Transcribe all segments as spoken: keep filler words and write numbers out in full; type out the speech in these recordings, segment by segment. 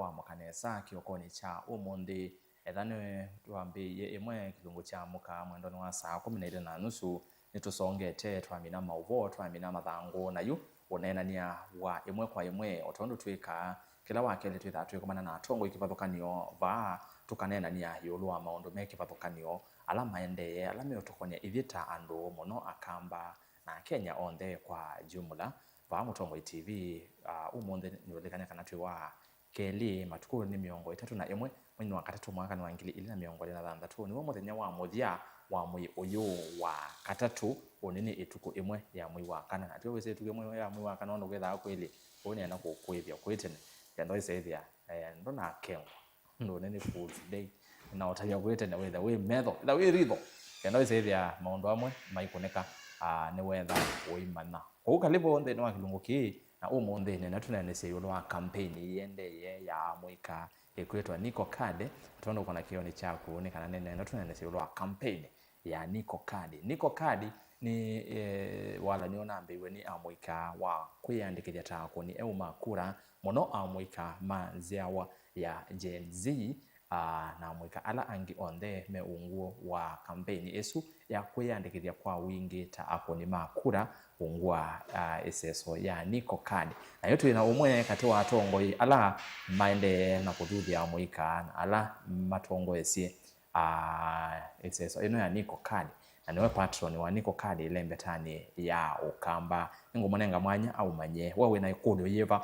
Wamũka nesa kĩokonĩ kya ũmũnthĩ. Etha nĩwe twambĩĩie ĩmwe kĩlungu kya mũka mwendonĩ wa saa kũmi na ilĩ na nusu, nĩtũsongete, twamina maũvoo, twamina mathangũ, na yu ũneenany'a wa ĩmwe kwa ĩmwe, o tondũ twĩkaa kĩla wakelĩ twĩthaa twĩkomana na atongoi kĩvathũkany'o vaa, tũkaneenany'a ĩũlũ wa maũndũ me kĩvathũkany'o, ala maendee, ala meũtũkony'a ithyĩ ta andũ, mũno Akamba na Akenya onthe kwa jumla. Vaa Mũtongoi T V, ah, ũmũnthĩ nĩũlikany'a kana twĩ wa kelĩ, matukũ nĩ mĩongo ĩtatũ na ĩmwe, mweinĩ wa katatũ, mwaka nĩ wa ngili ilĩ na mĩongo ĩlĩ na thanthatũ, nĩw'o mũthenya wa mũthya wa mwei ũyũ wa katatũ. Ũnĩ nĩ ĩtukũ ĩmwe ya mwei wa kana, na twĩ wĩsĩ ĩtukũ ĩmwe ya mwei wa kana, ũndũ kwĩthaa kwĩlĩ, ũũ nĩenda kũkwĩthya kwĩ tene, kenda ũiseĩthĩa, eh, ndũnakengwa. Ũndũ ũnĩ nĩ Fool's Day. Na ũtavya kwĩ tene, wĩthe wĩ metho, wĩthe wĩ ritho, kenda ũiseĩthĩa maũndũ amwe maikũnĩka, ah, nĩwetha ũimanya. Kwoou, kalivu nthĩnĩ wa kĩlungu kĩĩ, na ũmũnthĩ nĩna tũneenesye ĩũlũ wa campaign ĩendee ya amũika ĩkwĩtwa Niko Card. Tondũ ũkona kĩonĩ kyaku nĩ kana nĩnena tũneenesye ĩũlũ wa campaign ya Niko Card. Niko Card nĩ, eh, walany'o ũnambĩĩw'e nĩ amũika wa kwĩyandĩkĩthya ta akũni eũ ma kura, mũno amũika ma nzyawa ya Gen Z, ah, na amũika ala angĩ onthe me ungu wa kambeini ĩsu ya kwĩyandĩkĩthya kwa wingĩ ta akũni ma kura ungu wa, ah, ĩseso ya Niko Card. Nayo twĩ na ũmwe katĩ wa atongoi ala maendee na kũthuthya amũika na ala matongoesye, ah, ĩseso ĩno ya Niko Card, na nĩwe patron wa Niko Card ĩlembetanĩ ya Ũkamba. Nĩngũmũnenga mwanya aũmanyĩe. We wĩ na ĩkũlyo yĩva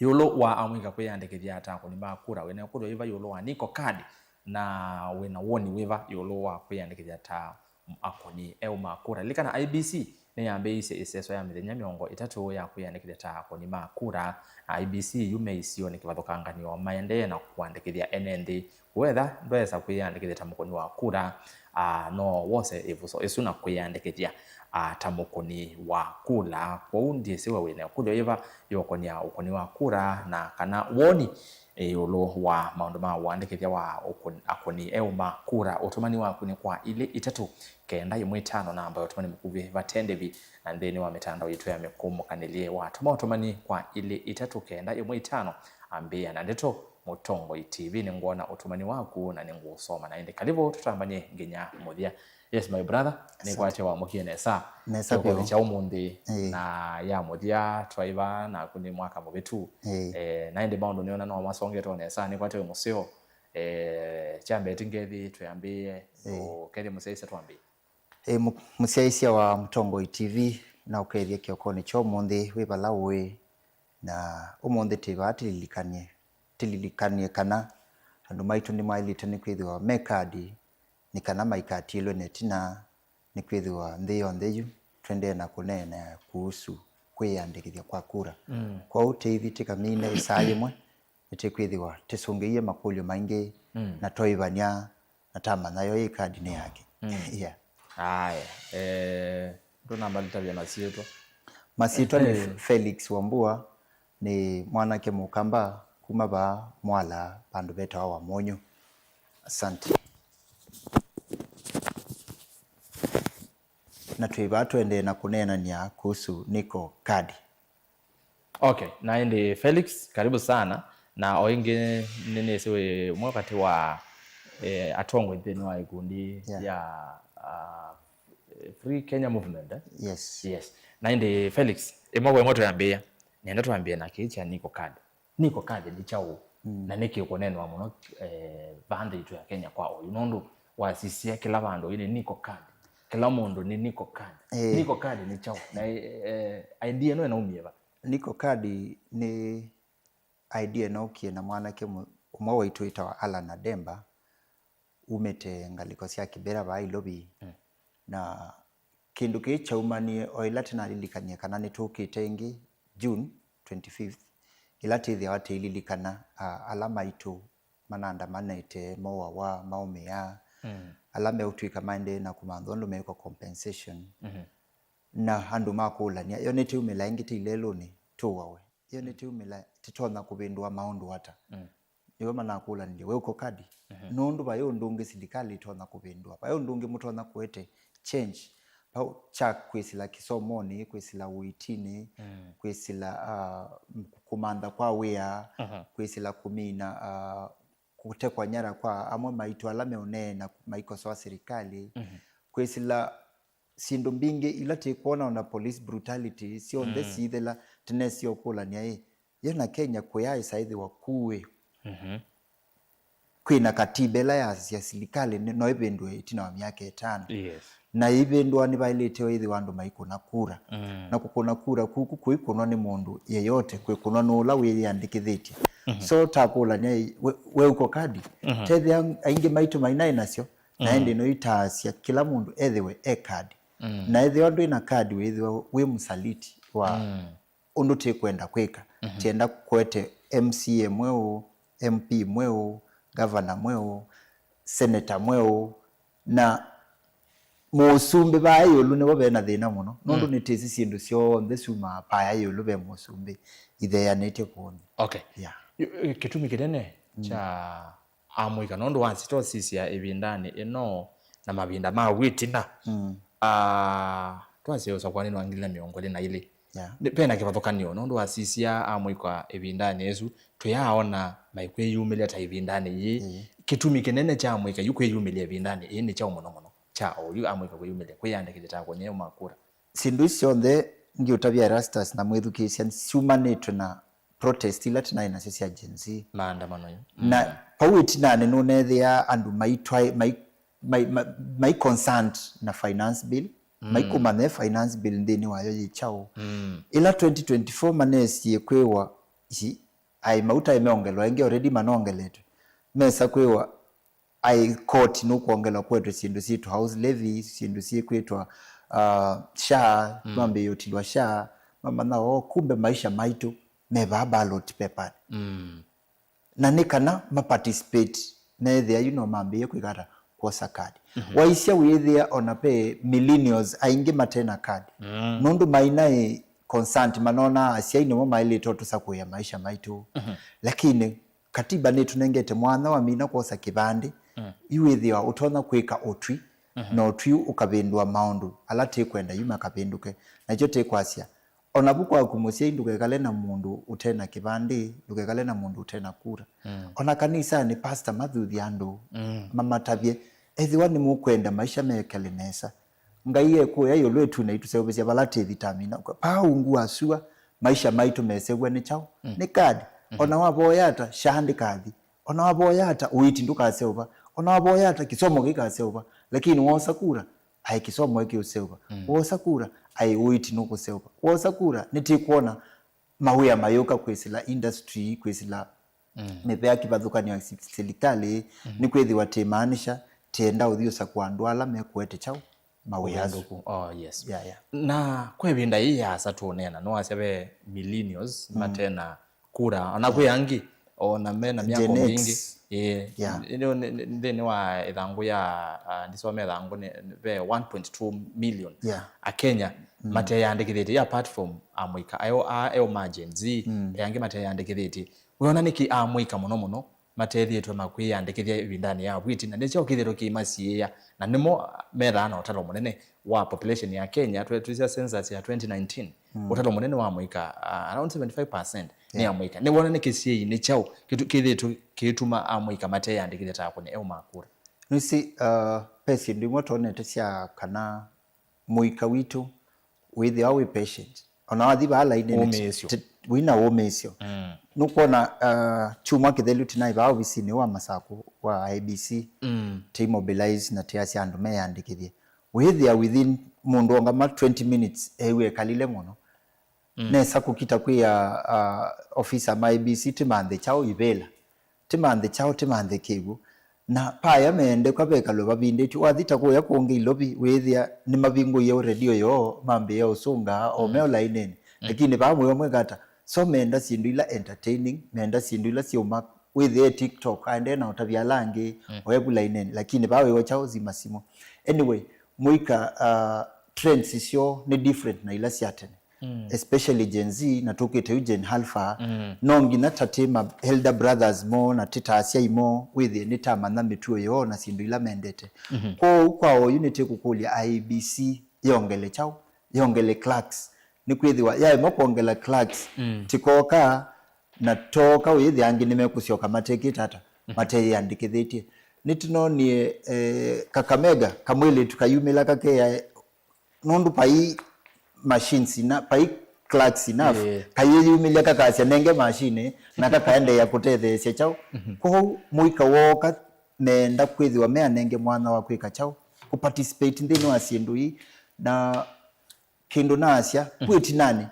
ĩũlũ wa amũika kwĩyandĩkĩthya ta akũni ma kura? Wĩ na ĩkũlyo yĩva ĩũlũ wa Niko Card, na wĩ na woni wĩva ĩũlũ wa kwĩyandĩkĩthya ta akũni eũ ma kura? Lilikana I E B C nĩyambĩĩisye ĩseso ya mĩthenya mĩongo ĩtatũ ya kwĩyandĩkĩthya ta akũni ma kura, na I E B C yu me isionĩ kĩvathũkanganyo maendee na kũandĩkĩthya ene nthĩ. Wetha ndwesa kwĩyandĩkĩthya ta mũkũni wa kura, ah, no wose ĩvuso ĩsu na kwĩyandĩkĩthya, ah, ta mũkũni wa kura. Kwoou ndyĩsĩ we wĩ na ĩkũlyo yĩva yĩũkonia ũkũni wa kura na kana woni ĩũlũ wa maũndũ ma ũandĩkĩthya wa ũkũni, akũni eũ ma kura. Ũtũmani waku nĩ kwa ilĩ itatũ kenda ĩmwe itano, namba ya ũtũmani mũkuvĩ vate ndĩvi, na nthĩnĩ wa mĩtandao yitũ ya mĩkũmũkanĩlye watũma ũtũmani kwa ilĩ itatũ kenda ĩmwe itano, ambĩĩa na ndeto Mũtongoi T V, nĩngwona ũtũmani waku na nĩngũũsoma. Na ĩndĩ kalivu tũtambany'e nginya mũthya. Yes, my brother, nĩkwatya wamũkie nesa. Nesa kĩokonĩ vyũ kya ũmũnthĩ. Ĩĩ. Na ya mũthya twaĩ vaa naku nĩ mwaka mũvĩtu. Ĩĩ. Eh, na ĩndĩ maũndũ nĩona no masongete o nesa, nĩkwatya wĩ mũseo. Eh, kyambe ti ngethi twĩambĩĩe, ĩĩ, ũkethye mũsyaĩĩsya twambĩĩe. Ĩĩ, mũ-, mũsyaĩĩsya wa Mũtongoi T V, na ũkethye kĩokonĩ kya ũmũnthĩ wĩ vala ũĩ. Na ũmũnthĩ twĩ vaa tĩlilikany'e, tĩlilikany'e kana andũ maitũ nĩmaĩlĩte nĩ kwĩthĩwa me kadi, nĩ kana maikatiĩlwe na ĩtina, nĩ kwĩthĩwa nthĩ yonthe yu twendee na kũneena kuhusu kwĩyandĩkĩthya kwa kura. Mm. Kwoou tĩithi tĩkamine ĩsaa yĩmwe, nĩtĩkwĩthĩwa tĩsũngĩie makũlyo maingĩ, mm, na twaĩvany'a na tamanya yo yĩ kadi nĩ yake. Mm. Yeah. Aya, eh, ndũnamba lĩtavya masyĩtwa. Masyĩtwa nĩ Felix Wambua, nĩ mwanake mũkamba kuma vaa Mwala, vandũ vetawa Wamonyo. Asante. Na twĩ vaa twendee na kũneenany'a kuhusu Niko Card. Okay, na ĩndĩ Felix, karibu sana. Na o ĩngĩ nĩnĩsĩ wĩ ũmwe katĩ wa, eh, atongoi nthĩnĩ wa ikundi, yeah, ya, ah, Free Kenya Movement, eh? Yes. Yes. Na ĩndĩ Felix, ĩmwe kwa ĩmwe twĩambĩĩa, nenda twambĩe na kĩĩ kya Niko Card. Niko Card nĩ kyaũ? Mm. Na nĩkĩ ũkũneenwa mũno, eh, vaa nthĩ itũ ya Kenya kwa oyu? Nũndũ wasisya kĩla vandũ ĩnĩ Niko Card. Kĩla mũndũ nĩ Niko Card. Eh. Niko Card nĩ kyaũ? Na, eh, idea ĩno ĩnaumie va? Niko Card nĩ idea ĩnaukie na mwanake mũ-, ũmwe waitũ wĩtawa Alan Ademba, umĩte ngalĩko sya Kĩbera vaa Ilovi. Mm. Na kĩndũ kĩĩ kyaumanie o ĩla tĩnalilikanie kana nĩtũkĩte ĩngĩ June twenty-fifth, ĩla twĩthĩawa tũililikana, a, ala maitũ manandamanĩte, mauawa, maũmĩa, mm, ala meũtw'ĩka maendee na kũmanthwa ũndũ meĩkwa compensation. Mhm. Na andũ makũlany'a, yo nĩtĩumĩla ĩngĩ tĩ ilelũnĩ tũwawe? Yo nĩtĩumĩla tĩtonya kũvĩndũa maũndũ ata? Mm. Nĩvo manakũlanilye, we ũko kadi? Mhm. Nũndũ vai ũndũ ũngĩ silikalĩ ĩtonya kũvĩndũa, vai ũndũ ũngĩ mũtonya kũete change. kya kwĩsĩla kĩsomonĩ, kwĩsĩla ũitinĩ, mm, kwĩsĩla, uh, kũmantha kwa wĩa, mhm, kwĩsĩla kũmina, uh, kũtekwa nyara kwa amwe maitũ ala meũneena maikosoa silikalĩ, mhm, kwĩsĩla syĩndũ mbingĩ ila tĩkwona, ona police brutality, syonthe, mm, syĩthela. Tũnesie ũkũlany'a ĩ, yo na Kenya kũyaĩsa ĩthĩwa kuĩ, mhm, kwĩ na katiba ĩla ya, ya silikalĩ nĩ-, no ĩvĩndũe ĩtina wa myaka ĩtano. Yes. Na ĩvĩndũa nĩvaĩlĩte ĩthĩwa andũ maikũna kura. Mm. Na kũkũna kura kuku kũikũnwa nĩ mũndũ yeyote, kwĩkũnwa nĩ ũla wĩyĩandĩkĩthĩtye. Mhm. So takũlany'a ĩ, we, we ũko kadi? Mhm. Tethĩa aingĩ maitũ mainaĩ nasyo, na, mm, ĩndĩ no itaasya kĩla mũndũ ethĩwe e kadi. Mm. Na ethĩwa ndwĩ na kadi, wĩthĩwa wĩ msaliti wa, mm, ũndũ tĩkwenda kwĩka. Mhm. Tienda kũete M C A mweũ, M P mweũ, gavana mweũ, seneta mweũ, na mũsumbĩ vaa ĩũlũ nĩvo ve na thĩna mũno, nũndũ, mm, nĩtĩsĩ syĩndũ syonthe syumaa vaa ĩũlũ ve mũsumbĩ itheanĩtye kũũ nthĩ. Okay. Yeah. Yu-, ĩ, kĩtumi kĩnene, mm, kya amũika nũndũ wa nzito sisya ĩvindanĩ ĩno na mavinda ma wĩtina. Mm. Ah, twasya ũsakwanĩ wa ngili na mĩongo ĩlĩ na ilĩ. Yeah. Nĩ, vena kĩvathũkanĩo nũndũ wasisya amũika ĩvindanĩ ĩsu, tũyaaona maikwĩyumĩlya ta ĩvindanĩ yĩĩ. Mm. Kĩtumi kĩnene kya amũika yu kwĩyumĩlya ĩvindanĩ ĩĩ nĩ kyaũ mũno mũno kya oyu amũika kwĩyumĩlya kwĩyandĩkĩthya ta akũnĩ eũ ma kura? Syĩndũ isu syonthe ngiũtavya Erastus na mwĩthukĩĩsya syumanĩtwe na protest ila tũnaĩ nasyo sya Gen Z. Maandamano yu. Na, mm, vau ĩtinanĩ nũneethĩa andũ maitwaĩ-, mai-, mai-, ma-, mai concerned na finance bill, mm, maikũmanya finance bill nthĩnĩ wayo yĩ kyaũ. Mm. Ĩla twenty twenty-four manesie kwĩwa, ici, aĩ mauta meongelwa ĩngĩ, already manongeletwe. Mesa kwĩwa, aĩ koti nũkwongelwa kwetwe syĩndũ syĩtwa house levy, syĩndũ syĩkwĩtwa, uh, SHA, mm, mambĩĩe ũtilwa SHA, mamanya, oo, kumbe maisha maitũ me vaa ballot paper. Mm. Na nĩ kana ma participate, meethĩa yu no mambĩĩe kwĩka ata? Kwosa kadi. Mhm. Waisya wĩĩthĩa ona ve millennials aingĩ mate na kadi. Mm. Nũndũ mainaĩ concerned, manonaa asyai nĩmo maĩlĩte ũtũsakũĩa maisha maitũ. Mhm. Lakini katiba nĩtũnengete mwanya wamina kwosa kĩvandĩ, mm, yu wĩthĩawa ũtonya kwĩka ũtwi, mhm, na ũtwi ũkavĩndũa maũndũ ala tĩkwenda yu makavĩndũke. Nakyo tĩkwasya, o navu kwaku mũsyai ndũkekale na mũndũ ũte na kĩvandĩ, ndũkekale na mũndũ ũte na kura. Mm. O na kanisanĩ, pastor mathuthya andũ, mm, mamatavye, ethĩwa nĩmũkwenda maisha mekale nesa, Ngai ekũya ĩũlũ ĩtunĩ aitũseũvĩsya vala tĩthi tamina. Vaa ungu wa sua, maisha maitũ mesew'a nĩ kyaũ? Mm. Nĩ kadi. Mm-hmm. O na wavoya ata, SHA ndĩkathi. O na wavoya ata, ũiiti ndũkaseũva. O na wavoya ata, kĩsomo kĩkaseũva. Lakini woosa kura, aĩ kĩsomo ĩkĩũseũva. Mm. Woosa kura, aĩ ũiiti nũkũseũva. Woosa kura, nĩtĩkwona mawĩa mayũka kwĩsĩla industry, kwĩsĩla, mm, mĩvea kĩvathũkanyo ya si-, silikalĩ, mm, nĩkwĩthĩwa tĩmaanisha tĩenda ũthi ũsakũa andũ ala mekũete kyaũ? Mawĩa asu. Ũvĩndũku. Oh, yes. Yeah, yeah. Na kwa ĩvinda yĩĩ yaasa tũũneena, nĩwasya ve millennials, mm, mate na kura. Ona, yeah, kwĩ angĩ, ona me na myaka mingĩ. Gen X. Ĩĩ. Yeah. Nĩ, nĩ, nĩ, nthĩnĩ wa ĩthangũ ya, ah, ndisome ĩthangũ, nĩ, ve one point two million, yeah, Akenya, mm, mateyandĩkĩthĩtye, apart from amũika. Ayo, a, eo ma Gen Z, mm, angĩ mateyandĩkĩthĩtye. Wĩona nĩkĩ amũika mũno mũno matethĩtwe makwĩyandĩkĩthya ĩvindanĩ ya wĩti, na nĩkyo kĩthĩtwe kĩimasiĩĩa, na nĩmo methaa na ũtalo mũnene wa population ya Kenya, twe-, twĩsya census ya twenty nineteen, mm, ũtalo mũnene wa amũika, uh, around seventy-five percent nĩ, yeah, amũika. Nĩwona nĩ kĩsiĩi nĩ kyaũ kĩtu-, kĩthĩtwe kĩtuma amũika mateyandĩkĩthya ta akũni eũ ma kura? Nĩsĩ, uh, ve syĩndũ imwe twonete sya kana mũika witũ wĩthĩawa wĩ patient. Ona wathi vaa lainĩ, ũmĩĩsyo, ti-, wĩna ũmĩĩsyo. Mm. Nũkwona, uh, kyumwa kĩthelu tũnaĩ vaa ovisinĩ wa Masakũ wa I E B C, mm, tũimobilize na tũyasya andũ meyandĩkĩthye. Wĩthĩa within mũndũ ongama twenty minutes, eew'a ekalile mũno. Mm. Nesa kũkita kwĩa, uh, ofisa ma I E B C tũmanthe kyaũ ivĩla. Tĩmanthe kyaũ, tĩmanthe kĩw'ũ. Na vaya meendekwa vekalwe vavindĩtw'e. Wathi ta kũya kũngĩ Ilovi, wĩĩthĩa nĩmavingũie redio yoo, mambĩĩa ũsũngaa, o, mm, me ũlainĩnĩ. Mm. Lakini vaa mwĩo mwĩkata, so meenda syĩndũ ila entertaining, meenda syĩndũ ila syauma, wĩthĩe TikTok, aendee na ũtavya ala angĩ, mm, o evu lainĩnĩ. Lakini vaa wĩwa kyaũ, zima simũ. Anyway, mũika, uh, trends syoo nĩ different na ila sya tene. Mm. Especially Gen Z, na tũkĩte yu Gen Alpha, mm, no nginya ta tĩ ma elder brothers moo na tĩ ta asyai moo, wĩthĩe nĩtamanya mĩtuo yoo na syĩndũ ila mendete. Mm-hmm. Kwoou kwa oyu nĩtĩkũkũlya I E B C, yongele kyaũ? Yongele clerks. Nĩkwĩthĩwa yaema kwongela clerks, mm, tikoka na toka ũyĩthĩa angĩ nĩmekũsyoka matekĩte ata, mateyĩandĩkĩthĩtye. Nĩtũnonie, eh, Kakamega, kamwĩlĩtu kayumĩla kakeya, nũndũ pai machines ina, pai clerks enough, ĩĩ, kayĩyumĩlya kakasya nenge machine, na kakaendeea kũtetheesya kyaũ. Mhm. Kwoou mũika wooka meenda kwĩthĩwa meanenge mwanya wa kwĩka kyaũ, kũ participate nthĩnĩ wa syĩndũ ii. Na kĩndũ naasya, mm, ku ĩtinanĩ,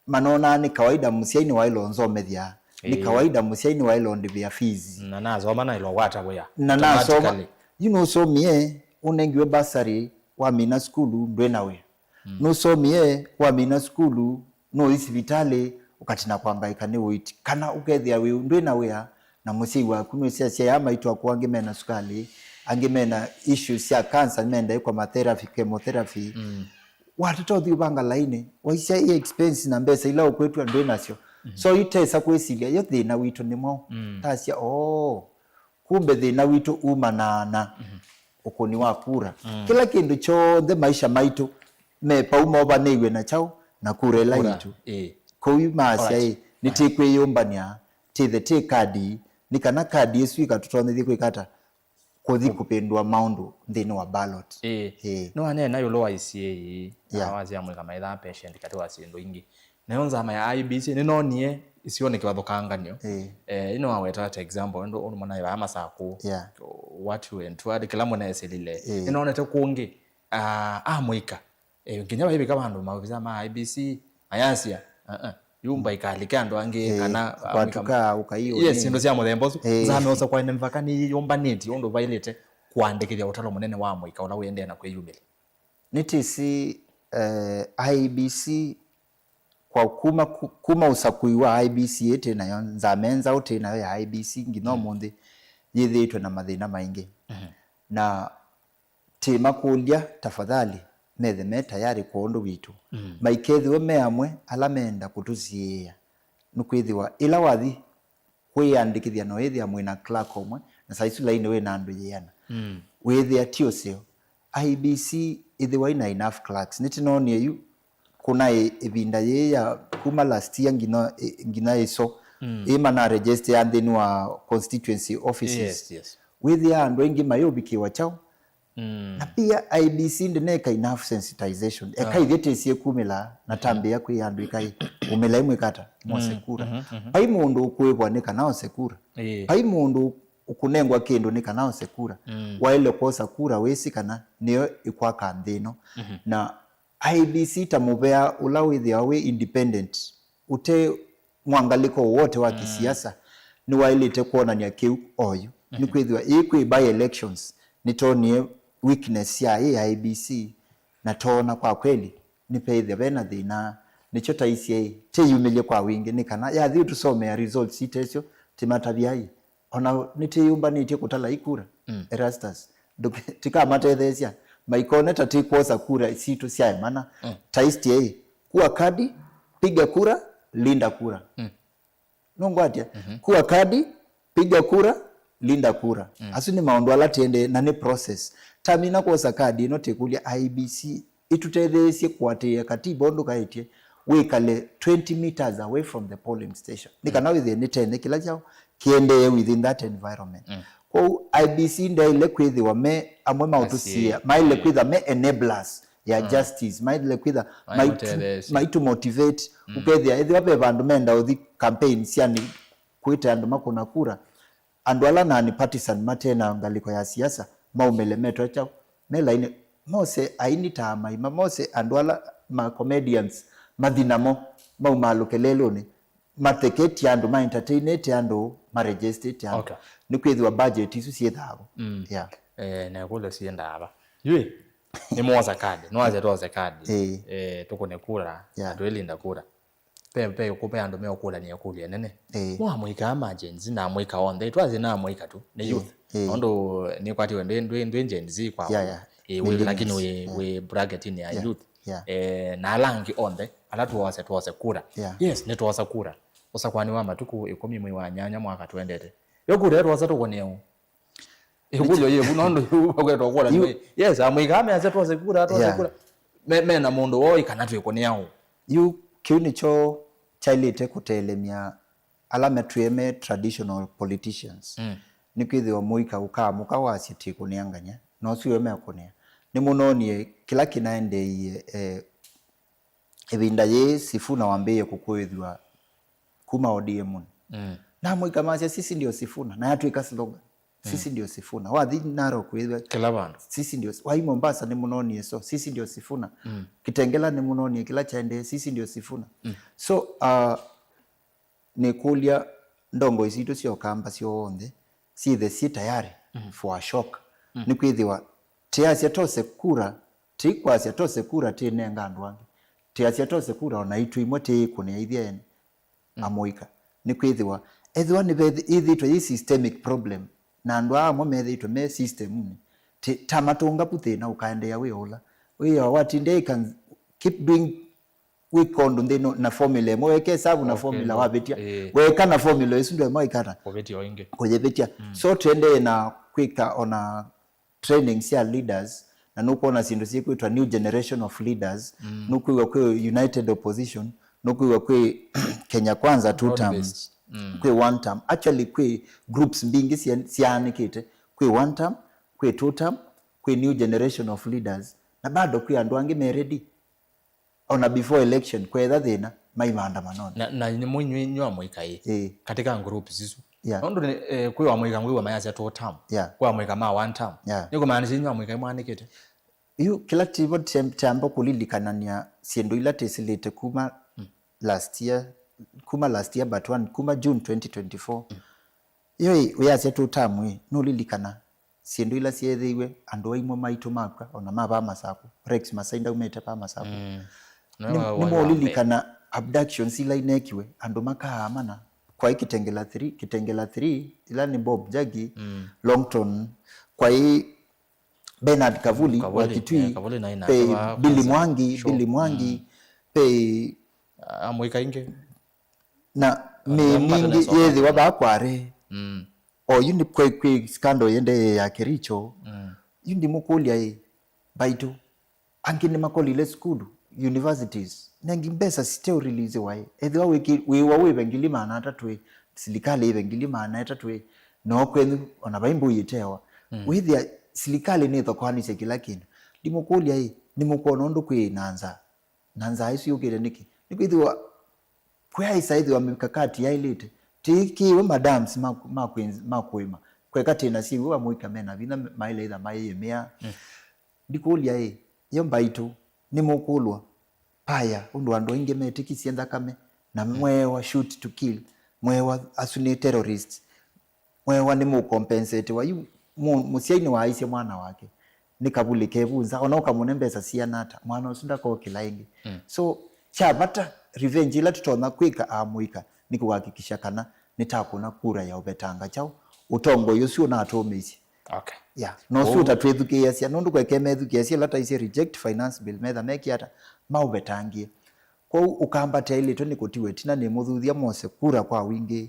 manonaa nĩ kawaida mũsyai nĩwaĩle ũnzomethya, nĩ, ĩĩ, kawaida mũsyai nĩwaĩle ũndĩvĩa fees. Na nasoma naĩle ũkwata wĩa. Na nasoma, automatically. Yu nũsomie, ũnengiwe bursary, wamina sukulu, ndwĩ na wĩa. Mm. Nũsomie, wamina sukulu, nũthi sivitalĩ, ũkatina kwangaĩka nĩ ũiiti. Kana ũkethĩa wĩ ndwĩ na wĩa, na mũsyai waku nũsĩ asyai aa maitũ aku angĩ mena sukalĩ, angĩ mena issues sya cancer, mendaĩkwa matherapy, chemotherapy. Mm. Watata ũthi ũvanga lainĩ, waisya ĩ expense na mbesa ila ũkwĩtw'a ndwĩ nasyo. Mhm. So itesa kwĩsilya, yo thĩna witũ nĩ mwaũ? Mm. Tasya, oo, kumbe thĩna witũ umanaa na, mhm, ũkũni wa kura. Mm. Kĩla kĩndũ kyonthe maisha maitũ me pau movanĩiw'e na kyaũ? Na kura ĩla, kura, yitũ, ĩĩ. Kũu maasya, alright, ĩ, nĩtĩkwĩyũmbany'a, tĩthe tĩ kadi, nĩ kana kadi ĩsu ĩkatũtonyethye kwĩka ata? Kũthi kũvĩndũa maũndũ nthĩnĩ wa ballot. Ĩĩ. Ĩĩ. Nĩwaneena ĩũlũ wa I C A ii, yeah, na wasya mũika maithaa patient katĩ wa syĩndũ ingĩ. Nayo nzama ya I E B C nĩnonie isionĩ kĩvathũkanganyo. Ĩĩ. Eh, ino waweta ta example, ũndũ, ũndũ mwana ĩvaa Masakũ, yeah, what went, what, kĩla mũnesilile. Ĩĩ. Nĩnonete kũngĩ, ah, amũika. Eh, nginya vaivika vandũ maovisa ma I E B C mayasya, uh-uh, yu mbaikalikia andũ angĩ, eh, kana amũika kwatuka ũkai, yes, ũnini, syĩndũ sya mũthemba ũsu. Eh. Nzama ũsa kwaene mvaka nĩyĩyũmbanĩtye ũndũ vailĩte kũandĩkĩthya ũtalo mũnene wa mũika ũla ũendee na kwĩyumĩlya. Nĩtĩsĩ, eh, I E B C kwa kuma, ku-, kuma ũsakũi wa I E B C ĩtĩ nayo, nzama nzaũ tĩ nayo ya I E B C nginya, mm, ũmũnthĩ yĩthĩĩtwe na mathĩna maingĩ. Mhm. Na tĩmakũlya, tafadhali, methe me tayari kwa ũndũ witũ. Mm. Maikethĩwe me amwe ala meenda kũtũsiĩĩa. Nĩkwĩthĩwa ĩla wathi kwĩyandĩkĩthya no ĩthĩa mwĩ na clerk ũmwe, na saa isu lainĩ wĩ na andũ yĩana. Mm. Wĩthĩa ti ũseo. I E B C ĩthĩwa ina enough clerks. Nĩtĩnonie yu, kũna ĩ-, ĩvinda yĩĩ ya kuma last year nginya, ĩ-, nginya ĩso, mm, ĩ mana register ya nthĩnĩ wa constituency offices. Yes, yes. Wĩthĩa andũ aingĩ mayũvikĩwa kyaũ? Mm. Na pia I E B C ndĩneka enough sensitization. Eka, ah, ithyĩ tĩsie kumĩla na, mhm, tambĩa kwĩ andũ ĩkai, umĩlai mwĩkata, mose, mm, kura. Mhm, mhm. Vai mũndũ ũkũĩvwa nĩ kana ose kura. Ĩĩ. Vai mũndũ ũkũnengwa kĩndũ nĩ kana ose kura. Mm. Waĩle kwosa kura wĩsĩ kana nĩyo ĩkwaka nthĩ ĩno. Mhm. Na I E B C ta mũvea ũla wĩthĩawa wĩ independent, ũte mwangalĩko wowote wa, mm, kĩsiasa, nĩwaĩlĩte kwonany'a kĩu oyu. Mhm. Nĩkwĩthĩwa ĩĩ kwĩ by elections, nĩtwonie weakness sya ĩ I E B C, na toona kwa kweli nĩpeĩthya vena thĩna. Nĩkyo taisye ĩ, tĩyumĩlye kwa wingĩ, nĩ kana yathi ũtũsomea results itesyo, tĩmatavya ĩ, ona nĩtĩyũmbanĩtye kũtala ikura. Mm. Erastus, ndũke-, tĩkamatetheesya, maikone ta tĩkwosa kura sitũ syaemana. Mm. Taisye ĩ, kuwa kadi, piga kura, linda kura. Mm. Nũngwatya? Mhm. Kuwa kadi, piga kura, linda kura. Mm. Asu nĩ maũndũ ala tĩendee, na nĩ process. Tamina kwosa kadi ĩno, tĩkũlya I E B C ĩtũtetheesye kũatĩĩa katiba ũndũ kaĩtye, wĩkale twenty meters away from the polling station. Nĩ, mm, kana wĩthĩe nĩ tene kĩla kyaũ kĩendee within that environment. Mm. Kwoou I E B C ndaĩle kwĩthĩwa me amwe maũtũsiĩa, asyai, maĩle, mm, kwĩtha me enablers ya, mm, justice, maĩle kwĩtha, maitũ-, maitũtetheesye, maitũ motivate. Mm. Ũkethĩa ethĩwa ve vandũ menda ũthi campaign syanĩ kwĩte andũ makũna kura, andũ ala non-partisan mate na ngalĩko ya siasa maumĩle metwe kyaũ, me lainĩ, mose aini ta Maima, mose andũ ala ma comedians mathi namo, maumaalũke lelũnĩ, matheketye andũ, ma entertainĩte andũ, ma registrĩte andũ. Okay. Nĩkwĩthĩwa budget isu syĩthaa vo. Mm. Yeah. Eh, na ĩkũlyo siendaa va? Yu, nĩmwosa kadi, nĩwasya twose kadi. Eh. Eh, tũkũne kura, yeah, na twĩlinda kura. Pe, pe, kũ-, pe andũ meũkũlany'a ĩkũlyo ĩnene. Ĩĩ. Mo amũika ma Gen Z na amũika onthe, twasye na amũika tu, nĩ, ĩĩ, youth. Ĩĩ. Nũndũ nĩkwatiwe ndwĩ, ndwĩ, ndwĩ Gen Z kwa, yeah, yeah, ĩĩ, wĩ, millennials, lakini wĩ, yeah, wĩ bracket-inĩ ya, yeah, youth. Yeah. Eh, na ala angĩ onthe, ala tuose, tuose kura. Yeah. Yes, nĩtuosa kura. Ũsakwani wa matukũ ĩkũmi mwei wa nyanya mwaka twendete. Yo kura ĩyo tuosa tũkũnĩe ũ? Ĩkũlyo yĩvu, nũndũ yu vakwetwa kũla nĩ, yes, amũika measya tuose kura, tuose, yeah, kura. me, me na mũndũ woo, kana twĩkũnĩa ũũ? Yu kĩu nĩkyo kyaĩlĩte kũtelemya ala matwĩe me traditional politicians. Mm. Nĩkwĩthĩwa mũika ũkaamũka wasya, "Tĩkũnĩa nganya," na ũsu we mekũnĩa. Nĩmũnoonie kĩla kĩnaendeeie, eh, ĩvinda yĩĩ Sifuna wambĩĩe kũkũĩthw'a kuma O D M-nĩ. Mm. Na mũika masya, "Sisi ndio Sifuna," na yatw'ĩka slogan. "Sisi ndio Sifuna." Wathi Narok wĩthwa, Kĩla vandũ. "Sisi ndio," wathi Mombasa nĩmũnoonie so, "Sisi ndio Sifuna." Mm. Kitengela nĩmũnoonie kĩla kyaendee, "Sisi ndio Sifuna." Mm. So, uh, nĩkũlya ndongoi sitũ sya Ũkamba syonthe syĩthe syĩ tayari for a shock. Mm. Nĩkwĩthĩwa tĩasya tose kura, tĩikwasya tose kura tĩnenga andũ angĩ. Tĩasya tose kura ona itwĩ imwe tĩĩkũnĩa ithyĩ ene amũika. Nĩkwĩthĩwa ethĩwa nĩvethĩĩtwe yĩ systemic problem, na andũ aa amwe methĩĩtwe me system-nĩ, ti- ta matũnga vu thĩna ũkaendeea wĩ o ũla. Wĩoo watindĩa, you can keep doing wĩka ũndũ nthĩnĩ na formula ĩmwe, weka esavu na Okay, formula no. Wavĩtya. Eh. Weka na formula ĩsu ndwaĩma ĩkata Kũvĩtya o ĩngĩ. Kũyĩvĩtya. Mm. So tũendee na kwĩka ona training sya leaders, na nũkwona syĩndũ syĩkwĩtwa new generation of leaders. Mm. Nũkwĩw'a kwĩ United Opposition, nũkwĩw'a kwĩ Kenya Kwanza two term, Broad-based. Mm. Kwĩ one term. Actually, kwĩ groups mbingĩ sya- syaanĩkĩte. Kwĩ one term, kwĩ two term, kwĩ new generation of leaders, na bado kwĩ andũ angĩ me ready ona before election kwetha thĩna mai maandamanonĩ. Na, na nĩ mũinywi nywa mũika ĩ Ĩĩ. Katika groups isu. Yeah. Nũndũ nĩ, eh, kwĩ wa mũika ngwĩw'a mayasya two term. Yeah. Kwĩ wa mũika ma one term. Yeah. Nĩ kũmaanisha inywa mũika imwanĩkĩte. Yu kĩla tivo tem- tembo kũlilikanania syĩndũ ila tĩsĩlĩte kuma last year, kuma last year but one, kuma June twenty twenty-four. Yo ĩ, wĩyasya two term ĩ, nũlilikana syĩndũ ila syeethĩiwe andũ aimwe maitũ makw'a, ona ma vaa Masakũ, Rex Masai ndaumĩte vaa Masakũ. Mm. Nĩ- Nĩwe wa- wa- nĩmũlilikana abductions ila inekiwe, andũ makaamana. Kwaĩ Kitengela three, Kitengela three, ila nĩ Bob Njagi, Mm. Longton, kwaĩ Bernard Kavuli, Kavuli, wa Kitui, eh, Kavuli na ina pe wa Billy kwanza. Mwangi, Sure. Billy Mwangi, Mm. pe Ah, mũika ingĩ. Na mĩ- Andũ mingĩ matanesa yethĩwa vaa kware. Mm. O yu nĩ kwĩ, kwĩ scandal yendee ya Kericho. Mm. Yu ndimũkũlya ĩ, mbaitũ. Angĩ nĩmakolile sukulu, universities. Nengi mbesa siteũriliziwa ĩ. Ethĩwa wĩki- wĩwa wĩve ngili maana atatũ ĩ, silikalĩ ĩve ngili maana atatũ ĩ, no kwenyu ona vai mbũi ĩtewa. Mm. Wĩthĩa silikalĩ nĩthokoanisye kĩla kĩndũ. Ndimũkũlya ĩ, nĩmũkwona ũndũ kwĩ na nzaa? Na nzaa ĩsu yũkĩte nĩkĩ? Nĩkwĩthĩwa kwĩaĩsa ĩthĩwa mikakati yaĩlĩte. Tĩkĩĩwe madams ma, ma, kwĩnz- ma kũĩma. Kweka tĩna syĩw'o amũika mena vinya maĩle ĩtha mayĩmĩa. Mm. Ndikũlya ĩ, yo mbaitũ, nĩmũkũlwa paya ũndũ andũ aingĩ metĩkisye nthakame, na mweewa shoot to kill, mweewa asu nĩ terrorists, mweewa nĩmũkompensetiwa. Yu mũ- mũsyai nĩwaaisye mwana wake, nĩ kavuli kevu nza, ona ũkamũne mbesa siana ata, mwana ũsu ndakokĩla ĩngĩ. Mm. So kya vata, revenge ĩla tũtonya kwĩka amũika nĩ kũhakikisha kana nĩtakũna kura ya ũvetanga kyaũ ũtongoi ũsu ũnatũmĩisye. Okay. Yeah. No su ũtatwĩthukĩĩasya, nũndũ kweke methukĩĩasya ĩla taisye reject finance bill, metha meki ata, maũvetangie. Kwoou Ũkamba tyaĩlĩtwe nĩ kũtiwa ĩtina nĩ mũthuthya mose kura kwa wingĩ.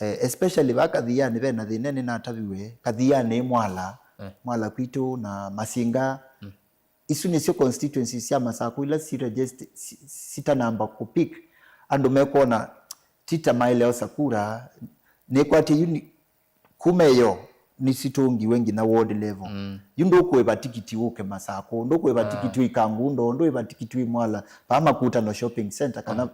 Eh, especially va Kathianĩ vena thĩna nĩnataviwe, Kathianĩ Mwala, Mm. Mwala kwitũ na Masinga. Mm. Isu nĩsyo constituencies sya Masakũ ila si register, si- sitanamba kũpick. Andũ mekwona tita maĩle osa kura, nĩkwatĩ yu nĩ- kuma ĩyo nĩsitũngiwe nginya ward level. Mm. Yu ndũkũĩva tikiti ũke Masakũ, ndũkũĩva Ah. tikiti ũi Kangundo, ndũĩva tikiti ũi Mwala, vaa Makutano Shopping Center kana Mm.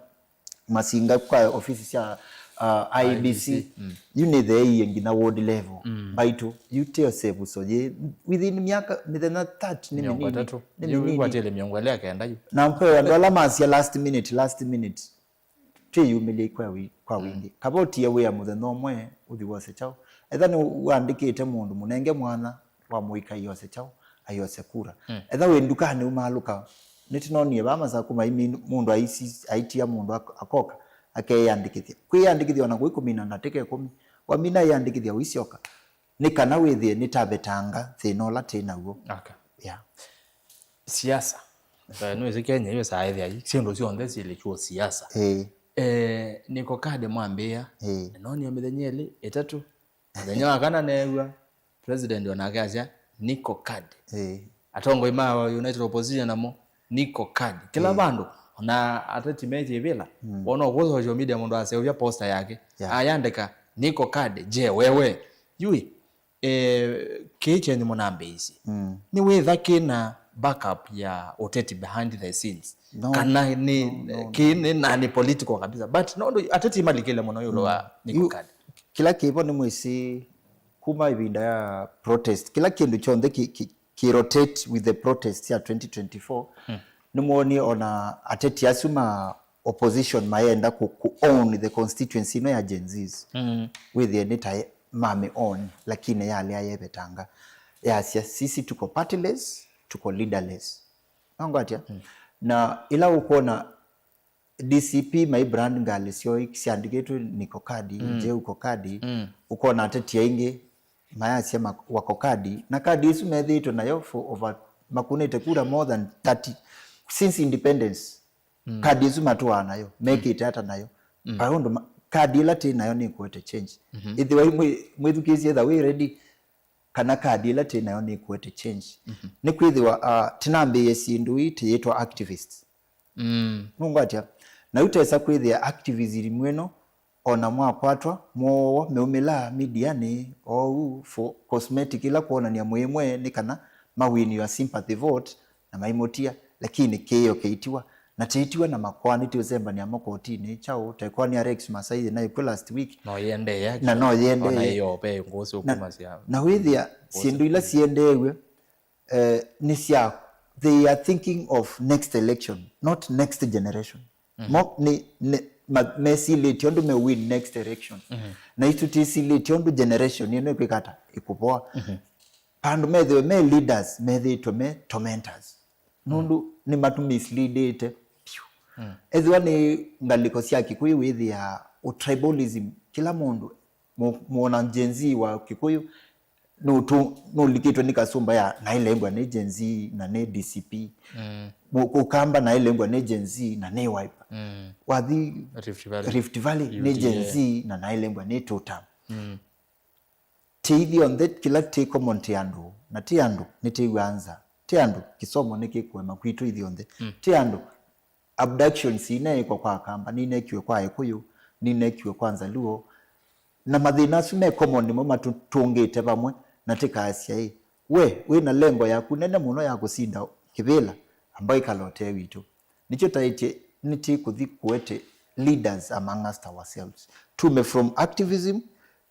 Masinga kwa ofisi sya uh, I E B C. I E B C, mm. Yu nĩtheeie nginya ward level. Mm. Mbaitũ, yu teo sevuso yĩ within myaka mĩthenya thirty nĩ Mĩongo mĩnini. Ĩtatũ. Nĩ Yu mĩnini. Ikwatĩle mĩongo ĩlĩ ya kenda yu. Na mpewe andũ ala masya last minute, last minute. Twĩyumĩlyei kwa wi- kwa wingĩ. Kavotie wĩa mũthenya ũmwe ũthi wose kyaũ. Etha nĩ wandĩkĩte mũndũ, mũnenge mwanya wa mũika aiose kyaũ, aiose kura. Mm. Etha wĩ ndukanĩ, ũmaalũka. Nĩtũnonie vaa Masakũ maimi mũndũ aisi- aitia mũndũ ak- akoka, akeyĩandĩkĩthya. Kwĩyĩandĩkĩthya ona kũi kũmina ndatĩka ĩkũmi. Wamina ĩyĩandĩkĩthya ũisyoka. Nĩ kana wĩthĩe nĩtavetanga thĩna ũla twĩ naw'o. Okay. Yeah. Siasa. Eh, nĩwĩsĩ Kenya ĩyo saa ĩthĩa syĩndũ syonthe syĩlĩkiwa siasa. Ĩĩ. Eh, Niko Kade mwambĩĩa. Ĩĩ. Nĩnonie mĩthenya ĩlĩ, ĩtatũ. Mũthenya wa kana neew'a president onake asya, "Niko Kade." Ĩĩ. Atongoi ma United Opposition namo, Niko Kadi. Kĩla vandũ, ona ateti me kĩvĩla, wona ũkũ social media mũndũ aseũvya poster yake, ayandĩka, "Niko Kadi, je wewe?" Yui, eh, kĩĩ kyenyu mũnambĩĩisye. Nĩ wĩtha kĩna backup ya ũteti behind the scenes. No. Kana nĩ, no, no, kĩĩ nĩ, na nĩ political kabisa. But no, ateti malikĩle mũno ĩũlũ wa Niko Kadi. Kĩla kĩvo nĩ mwĩsĩ kuma ĩvinda ya protest, kĩla kĩndũ kyonthe kĩ, kĩ, kĩ rotate with the protest ya twenty twenty-four. Nĩmwonie ona ateti asu ma opposition mayenda ku, ku own the constituency ĩno ya Gen Zs. Wĩthĩe nĩ ta mami own, lakini yalea yevetanga. Yasya, "Sisi tuko partyless, tuko leaderless." Nongwatya? Na ĩla ũkwona D C P mai brand ngalĩ syoo syandĩkĩtwe Niko Kadi, Jeuko Kadi, ũkona ateti aingĩ mayasya mak-, wako Kadi, na kadi isu methĩĩtwe nayo for over, makunĩte kura more than thirty since independence. Kadi isu matũaa nayo, mekĩte ata nayo? Kwa ũndũ ma-, kadi ĩla tĩ nayo nĩkũete change. Ĩthĩwa mwĩ-, mwĩthukĩĩsye, ĩtha wĩ ready, kana kadi ĩla tĩ nayo nĩkũete change. Nĩkwĩthĩwa, uh, tĩnambĩĩe syĩndũ ii tĩyĩtwa activists. Nũngwatya? Na yu tesa kwĩthĩa activism ĩno, ona mwakwatwa, mwoowa, meumĩlaa medianĩ, oou, for cosmetic, ĩla kwonany'a mwĩmwe nĩ kana ma win your sympathy vote, na maimũtia, lakini kĩĩo kĩitiwa. Na tĩitiwa na makoa, nĩtĩũsembanĩa makotinĩ, kyaũ, tekoa nĩ Alex Masai naĩ kwĩ last week. No yĩendee, na no yĩendee. Ona ĩyo ve ngũsĩ na, ũkumasya na wĩthĩa syĩndũ ila siendeew'e, eh, nĩ sya, they are thinking of next election, not next generation. Mo, nĩ, nĩ, ma, mesilĩtye ũndũ me win next election. Na itũ tĩsilĩtye ũndũ generation ĩno ĩkwĩka ata, ĩkũvoa. Vandũ methĩwe me leaders, methĩĩtwe me tormentors. Nũndũ nĩmatũmisleadĩte vyũ. Ethĩwa nĩ ngalĩko sya Kĩkũyũ wĩthĩaa ũ tribalism, kĩla mũndũ, mũ-, mũona Gen Z wa Kĩkũyũ, nũtu-, nũlikĩtwe nĩ kasũmba ya nailengwa nĩ Gen Z na nĩ D C P. Mũ-, Ũkamba nailengwa nĩ Gen Z na nĩ Wiper. Wathi Rift Valley. Rift Valley nĩ Gen Z na nailengwa nĩ Total. Ti ithyonthe kĩla ti common ti andũ, na ti andũ nĩtĩw'aa nza, ti andũ kĩsomo nĩkĩkũema kwitũ ithyonthe, ti andũ. Abductions ineekwa kwa Akamba, ninekiwe kwa Ĩkũyũ, ninekiwe kwa Nzaluo, na mathĩna asu me common nĩmo matũtũngĩte vamwe, na tĩkaasya ĩ, we wĩ na lengo yaku nene mũno ya kũsinda kĩvĩla, amba ĩkala ũtee witũ. Nĩkyo taĩtye nĩtĩkũthi kũete leaders among us ourselves. Tume from activism,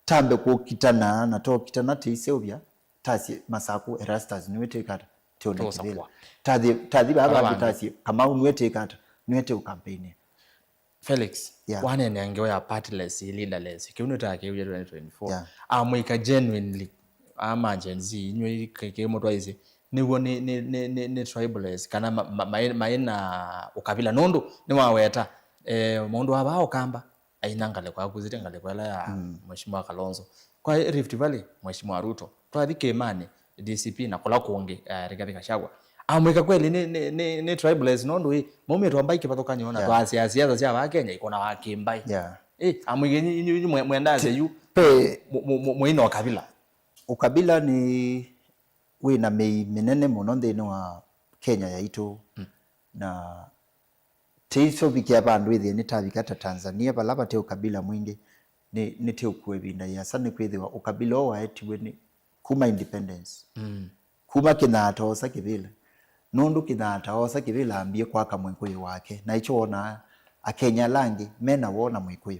tambe kũkitana, na tokitana tĩiseũvya, tasye Masakũ Erastus nĩwe tĩkata, tĩone kĩvĩla. Tathi, tathi vava vangĩ tasye Kamau nĩwe tĩkata, nĩwe tĩũkampeinĩa. Felix, yeah, waneenea ngewa ya partyless, leaderless. Kĩu nĩtakĩw'e twenty twenty-four. Yeah. Amũika genuinely, ama Gen Z, inyw'ĩ kĩmũtwaĩsye, nĩw'o nĩ, nĩ, nĩ, nĩ, nĩ tribalist, kana ma, ma, maĩ, maĩ na ũkavila. Nũndũ nĩwaweta, eh, mũndũ wa vaa Ũkamba, aina ngalĩko, akuzĩte ngalĩko ĩla ya Mheshimiwa Kalonzo. Kwa Rift Valley, Mheshimiwa Ruto. Twathi kĩĩmanĩ, D C P na kũla kũngĩ, eh, Rigathi Gachagua. Amwĩka kweli nĩ, nĩ, nĩ, nĩ tribalist nũndũ ĩ, maumĩtwe mbai kĩvathũkany'o na, yeah, twasya siasa sya vaa Kenya ikũnawa kĩmbai. Yeah. Eh, amwĩka inyu, inyu, inyu mwe-, mwendaa sya yu, pe- mu-, mu-, mu-, mũina ũkavila. Ũkavila nĩ wĩna mĩi mĩnene mũno nthĩnĩ wa Kenya yaitũ. Mm. Na tĩisovikĩa vandũ ĩthĩe nĩtavika ta Tanzania, vala vate ũkabila mwingĩ, nĩ, nĩtĩũkua ĩvinda yĩasa, nĩkwĩthĩwa ũkabila ũũ waetiwe nĩ kuma independence. Mm. Kuma Kĩnyatta oosa kĩvĩla. Nũndũ Kĩnyatta oosa kĩvĩla ambie kwaka Mwĩkũyũ wake, na ĩkyo wonaa Akenya ala angĩ mena woo na Mwĩkũyũ.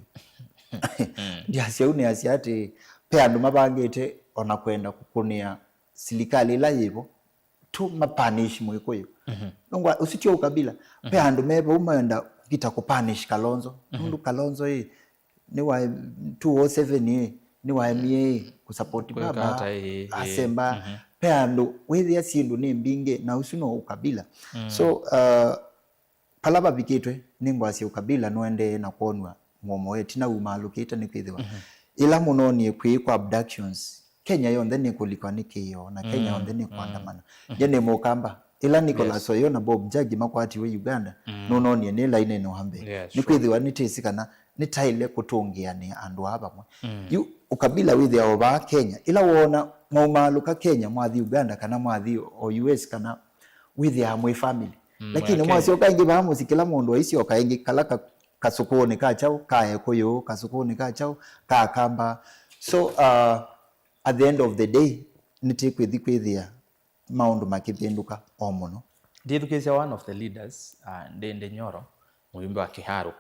Mm. Ndyasya ũu nĩasya atĩ ve andũ mavangĩte ona kwenda kũkũnĩa silikalĩ ĩla yĩvo, tu ma punish Mwĩkũyũ. Mhm. Nũngwa, ũsu tyo ũkabila. Ve, mhm, andũ me vau menda kũkita kũ punish Kalonzo. Mhm. Nũndũ Kalonzo ĩ, nĩ wa two oh seven ĩ, nĩ waemie ĩ, kũsupport baba, ata, ĩ, ĩ. Asemba. Mhm. Ve andũ, wĩthĩa syĩndũ nĩ mbingĩ, na ũsu no ũkabila. Mm. So, uh, Vala vavikĩtwe, nĩngwasya ũkabila nũendee na kwonw'a mũomo ĩtina umaalũkĩte, nĩkwĩthĩwa, mhm, ĩla mũnoonie kwĩĩkwa abductions, Kenya yonthe nĩkũlikwa nĩ kĩĩo, na Kenya, mm, yonthe nĩkũandamana. Mhm. Nye nĩ Mũkamba, ĩla Nicholas, yes, Oyoo na Bob Njagi makwatiwe Uganda, mm, nũnoonie nĩ lainĩnĩ wa mbee. Yeah, sure. Nĩkwĩthĩwa nĩtĩsĩ kana nĩtaĩle kũtũngĩanĩa andũ aa vamwe. Mm. Yu ũkabila wĩthĩawa vaa Kenya, ĩla woona mwaumaalũka Kenya mwathi Uganda kana mwathi o U S kana wĩthĩaa mwĩ family. Mm, lakini ya Kenya. Mwasyoka ĩngĩ vaa mũsyĩ, kĩla mũndũ aisyoka ĩngĩ, kala ka-, kasũkũũnĩ ka kyaũ, ka Ekũyũ, kasũkũũnĩ ka kyaũ, ka Akamba. So, uh, at the end of the day, nĩtĩkwĩthi kwĩthĩa maũndũ makĩvĩndũka o mũno. Ndĩthukĩĩsya one of the leaders, uh, Ndindi Nyoro, mũyumbe wa Kiharu,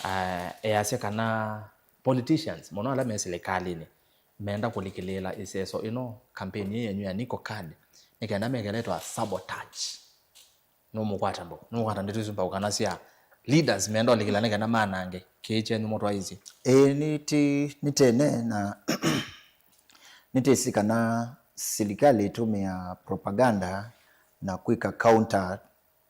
uh, easya kana politicians, mũno ala me silikalĩnĩ, menda kũlikĩlĩĩla ĩseso ĩno, kampeni ĩĩ yenyu ya NicoCard, nĩ kenda mekele twa sabotage. Nũmũkwata mbau, nũmũkwata ndeto isu mbau kana sya leaders menda ũlikĩla nĩ kenda manange kĩĩ kyenyu mũtwaĩĩsye? Ĩĩ, nĩtĩ-, nĩtene na nĩtĩsĩ kana silikalĩ ĩtũmĩaa propaganda na kwĩka counter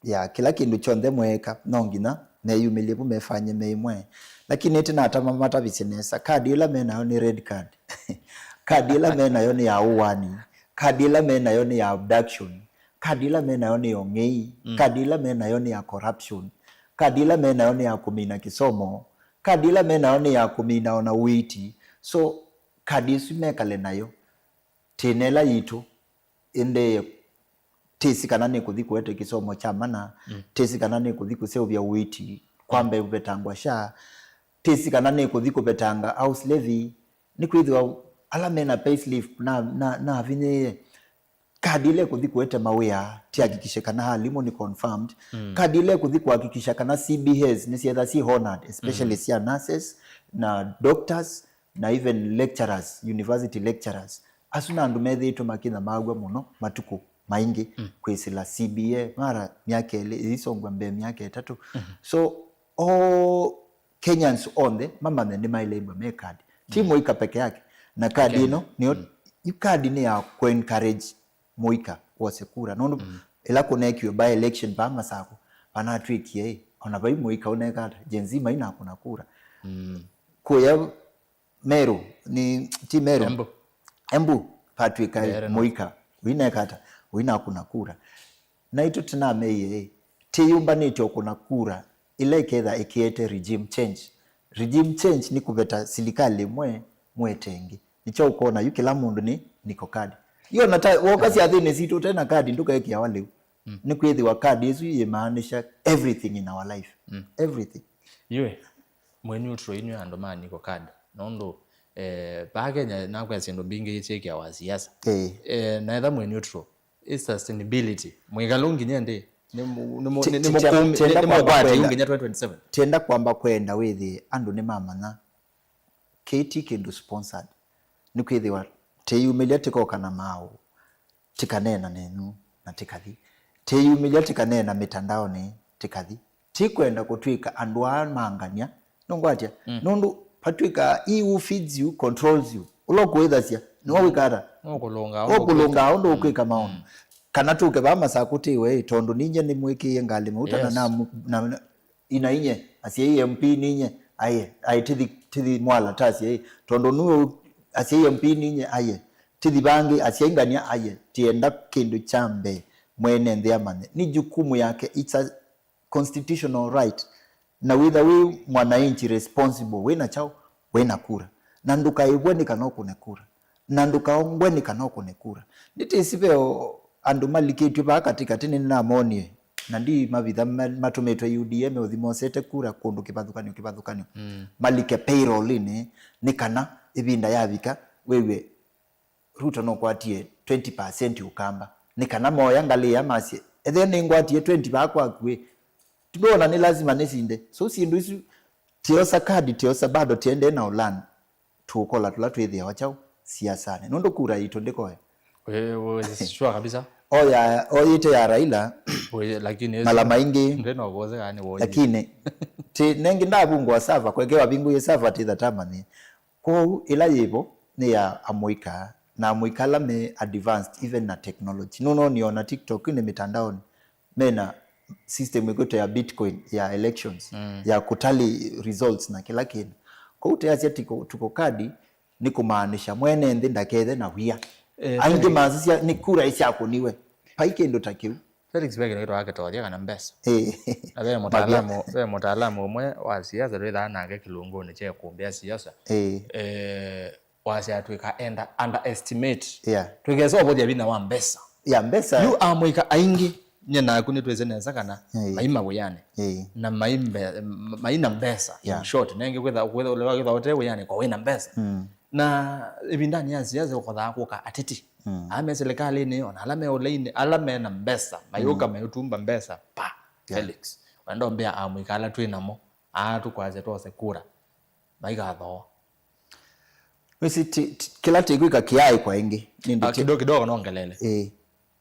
ya kĩla kĩndũ kyonthe mweeka, no nginya meyumĩlye vu mefanye me ĩmwe. Lakini nĩtĩ natama matavisye nesa, kadi ĩla me nayo nĩ red card. Kadi ĩla me nayo nĩ ya ũwani. Kadi ĩla me nayo nĩ ya abduction. Kadi ĩla me nayo nĩ ya ũng'ei. Mm. Kadi ĩla me nayo nĩ ya corruption. Kadi ĩla me nayo nĩ ya kũmina kĩsomo. Kadi ĩla me nayo nĩ ya kũmina ona ũiiti. So, kadi ĩsu mekale nayo. Tĩna ĩla yitũ, ĩndĩ tĩsĩ kana nĩkũthi kũete kĩsomo kya mana, mm, tĩsĩ kana nĩkũthi kũseũvya ũiiti, kwa mbee ũvetangwa SHA, tĩsĩ kana nĩkũthi kũvetanga house levy, nĩkwĩthĩwa ala mena payslip na, na, na avinyĩĩe. Kadi ĩla ĩkũthi kũete mawĩa, tĩhakikishe kana alimũ nĩ confirmed. Mm. Kadi ĩla ĩkũthi kũhakikisha kana C B As nĩsyetha syĩ honored, especially, mm, sya nurses na doctors, na even lecturers, university lecturers. Asu nĩ andũ methĩĩtwe makĩnyamaaw'a mũno matukũ maingĩ, mm, kwĩsĩla C B A mara myaka ĩlĩ, ĩisongwa mbee myaka ĩtatũ. Mm-hmm. So, all Kenyans onthe mamanye nĩmaĩlĩmbwa me kadi. Ti, mm, mũika peke yake. Na kadi, Kenya, ĩno nĩyo, mm, yu kadi nĩ ya kũ encourage mũika wose kura. Nũndũ, mm, ĩla kũneekiwe by election vaa Masakũ, vanatw'ĩkie, ĩ, ona vai mũika ũneka ata, Gen Z mainakũna kura. Mm. Kũya Meru, nĩ, ti Meru. Embu. Embu, patw'ĩka, ĩ, Mbeere no. Mũika ũineka ata, ũinakũna kura. Naitũ tũnameie, ĩ, tĩyũmbanĩtye o kũna kura ĩla ĩketha ĩkĩete regime change. Regime change nĩ kũveta silikalĩ ĩmwe, mwete ĩngĩ. Nĩkyo ũkona yu kĩla mũndũ nĩ NicoCard. Yu ona ta woka syathĩnĩ sitũ ũte na kadi ndũkekĩawa lĩu. Mm. Nĩkwĩthĩwa kadi ĩsu yĩmaanisha everything in our life. Mm. Everything. Yu ĩ, mwĩ neutral inyw'ĩ andũ ma NicoCard. Nũndũ, eh, vaa Kenya nakwĩa syĩndũ mbingĩ syĩkĩawa siasa. Ĩĩ. Eh, na etha mwĩ neutral, ĩ sustainability. Mwĩkalũ nginya ĩndĩ, nĩ mu-, nĩ mu-, Ti-, nĩ, nĩ ti-, mũkũmi-, tienda nĩ kwamba mũkwati kwenda, nginya twenty twenty-seven. Tienda kwamba kwenda wĩthĩe andũ nĩmamanya kĩĩ ti kĩndũ sponsored. Nĩkwĩthĩwa tĩyumĩlya tĩkoka na maaũ, tĩkaneena nenyu na tĩkathi. Tĩyumĩlya tĩkaneena mĩtandaonĩ, tĩkathi. Ti kwenda kũtw'ĩka andũ aa ma ngany'a. Nũngwatya? Mm. Nũndũ patw'ĩkaa, "He who feeds you controls you." Ũla ũkũĩthasya nĩwe wĩka ata? Nũkũlũngaa ũndũ ũkũlũngaa ũndũ, mm, ũkwĩka maũndũ. Mm. Kana tũke vaa Masakũ tĩwe, ĩ, tondũ ninyie nĩmwĩkĩie ngalĩ mauta na, yes, na, na, na, ina inye, asyai M P ninye, aye, aye, tithi, tithi mwala ta asyai, tondũ nũ asyai M P ninye, aye, tithi vangi, asyai ngania, aye, tienda kĩndũ kya mbee, mwene nthĩ amanye. Ni jukumu yake, it's a constitutional right. Na wĩtha wĩ mwananchi responsible, wĩna kyaũ, wĩna kura. Na ndũkaĩvwe nĩ kana ũkũne kura. Na ndũkaongwe nĩ kana ũkũne kura. Nĩtĩsĩ ve o andũ malikĩtw'e vaa katĩkatĩ nĩnĩnamonie, na ndi mavitha ma-, matũmĩtwe U D A meũthi mosete kura kũndũ kĩvathũkanyo, kĩvathũkanyo. Mm. Malike payroll-inĩ, nĩ kana ĩvinda yavika, wĩw'e Ruto nũkwatie twenty percent Ũkamba. Nĩ kana moya ngalĩ ya masye, ethĩwa nĩngwatie twenty vaa kwaku ĩ, ndwona nĩ lazima nĩsinde? So syĩndũ isu, tiosa kadi, tiosa bado, tiendee na ũlani. Tũũkola tũla twĩthĩawa kyaũ siasanĩ, nũndũ kura yitũ ndĩkoya. Wĩ, wĩ sure kabisa? Oya, oyĩte ya Raila, wĩ, lakini mala maingĩ, ndĩ na ũvoze kana nĩ woyie. Lakini, ti, nengi ndavungwa sava, kweke wavingũie sava, titha tamanye. Kwoou, ĩla yĩvo nĩ ya amũika, na amũika ala me advanced even na technology. Nũnonio na TikTok nĩ mĩtandaonĩ, mena system ĩkwĩtwa ya Bitcoin ya elections, mm, ya kũtali results na kĩla kĩndũ. Kwoou teasya tuko, tuko kadi, nĩ kũmaanisha mwene nthĩ ndakethe na wia. Eh, aingĩ Felix, masisya nĩ kura ĩsyakũniwe. Vai kĩndũ ta kĩu. Felix ve kĩndũ kĩtwa akĩtothya kana mbesa. Eh. Na ve mũtaalamu, ve mũtaalamu ũmwe wa siasa twĩthaa nake kĩlungunĩ kya ĩkũmbĩ ya siasa. Eh. Eh, wasya twĩka enda-, underestimate. Yeah. Twĩkesa ũvũthya vinya wa mbesa. Ya mbesa. Yu amũika aingĩ Nye naku nĩtwĩsĩ nesa kana Ĩĩ. mai mawĩanĩ Ĩĩ. na mai mbe- ma- mai na mbesa. In Yeah. short, nengĩ kwĩtha kwĩtha ũlewa kwĩtha ũte wĩanĩ kwa wĩna mbesa. Mm. Na ĩvindanĩ ya siasa ũkothaa kũka ateti Mm. ala me silikalĩnĩ, ona ala me ũleinĩ, ala me na mbesa mayũka mayũtumba mbesa pa Yeah. Felix, wenda ũmbĩa amũika ala twĩ namo, aa tũkwasya twose kura, maigathooa. Wĩsĩ ti- ti- kĩla tĩkwĩka kĩaĩ kwa ĩngĩ. Nĩndĩ Ah, ti- kidogo kidogo nongelele. Ĩĩ.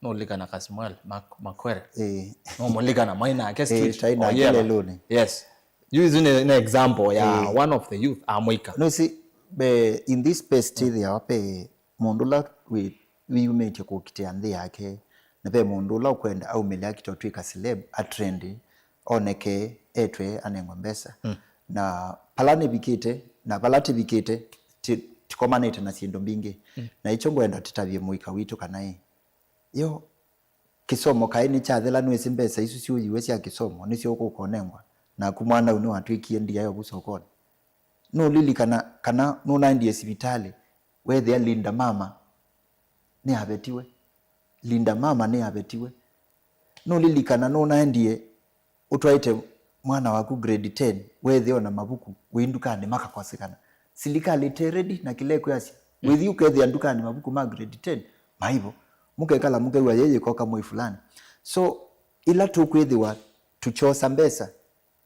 Nũlikana Kasmuel Mak- Makwere. Ĩĩ. Nũmũlikana mwaĩ nake Ĩĩ, street. Twaĩ nake Oyela. Lelũnĩ. Yes. Yu isu nĩ nĩ example ya Ĩĩ. one of the youth amũika. Nũsĩ, be- in this space tĩthĩawa pe mũndũ ũla wĩ- wĩyumĩtye kũkitĩa nthĩ yake, na ve mũndũ ũla ũkwenda aumĩle akita ũtw'ĩka celeb, atrend, oneke, etwe, anengwe mbesa. Mm. Na pala nĩvikĩte, na vala tĩvikĩte, ti- tikomanĩte na syĩndũ mbingĩ. Mm. Na ikyo ngwenda tĩtavye mũika witũ kana ĩ, yo, kĩsomo kaĩ nĩkyathela? Nĩwĩsĩ mbesa isu syũyiwe sya kĩsomo nĩsyo ũkũkonengwa, naku mwanau nĩwatw'ĩkie ndia yovu sokonĩ. Nũlilikana kana nũnaendie sivitalĩ, weethĩa Linda Mama nĩavetiwe? Linda Mama nĩavetiwe. Nũlilikana nũnaendie ũtwaĩte mwana waku grade ten, weethĩa ona mavuku wĩ ndukanĩ makakosekana? Silikalĩ ĩte ready na kĩla ĩkwĩasya. Wĩthi ũkethĩa ndukanĩ mavuku ma grade ten maivo, mũkekala mũkew'a yĩyĩkoka mwei fulani. So ĩla tũkwĩthĩwa tũkyosa mbesa,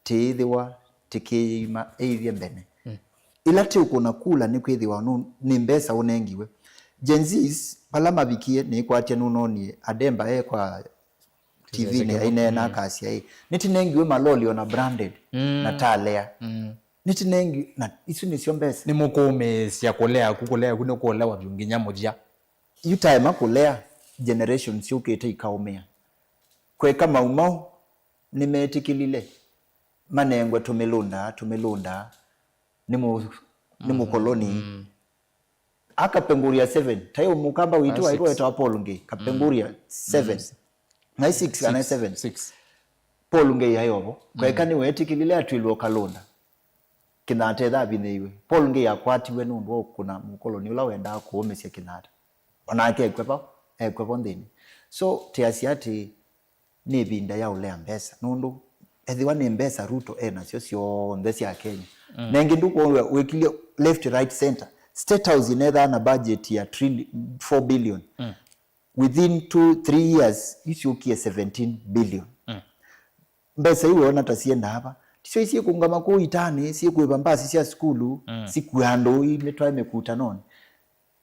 tĩĩthĩwa tĩkĩyĩima ĩithye mbene. Mm. Ĩla tĩũkũna kula nĩkwĩthĩwa nũ- nĩ mbesa ũnengiwe. Gen Zs vala mavikie, nĩkwatya nũnoonie Ademba e kwa T V-nĩ aineena akasya ĩ, nĩtĩnengiwe maloli ona branded Mm. na talea. Mm. Nĩtĩnengiwe, na isu nĩsyo mbesa. Nĩmũkũmĩĩsya kũlea ku, kũlea ku nĩkũlewa vyũ nginya mũthya. Yu taema kũlea generation syũkĩte ikaũmĩa. Kweka maumau nĩmetĩkĩlile manengwe tũmĩlũnda, tũmĩlũnda nĩ mũ- nĩ mũkoloni. Mm. A Kapenguria seven, taĩ mũkamba witũ Ah, waitũ six. wetawa Paul Ngei, Kapenguria seven. Mm. Na six kana seven. Six. Paul Ngei aĩ ovo. Kweka nĩwetĩkĩlile atwĩlwe ũkalũnda. Kĩnata etha avinyĩiwe. Paul Ngei akwatiwe nũndũ wa kũkũna mũkoloni ũla wendaa kũũmĩsya Kĩnata. Onake ekw'e vau, ekw'e vo nthĩnĩ. So, tĩasya atĩ nĩ ĩvinda ya ũlea mbesa, nũndũ ethĩwa nĩ mbesa Ruto e nasyo syonthe sya Kenya. Mm. Na ĩngĩ ndũkwona wĩkilye left, right, center. State House ĩnethaa na budget ya trilli- four billion. Mm. Within two, three years, isyũkie seventeen billion. Mm. Mbesa iu wona ta siendaa va? Tisyo isyĩkũngama kũu itanĩ, syĩkũĩva mbasi sya sukulu, Mm. sikua andũ, imĩtwae mĩkutanonĩ.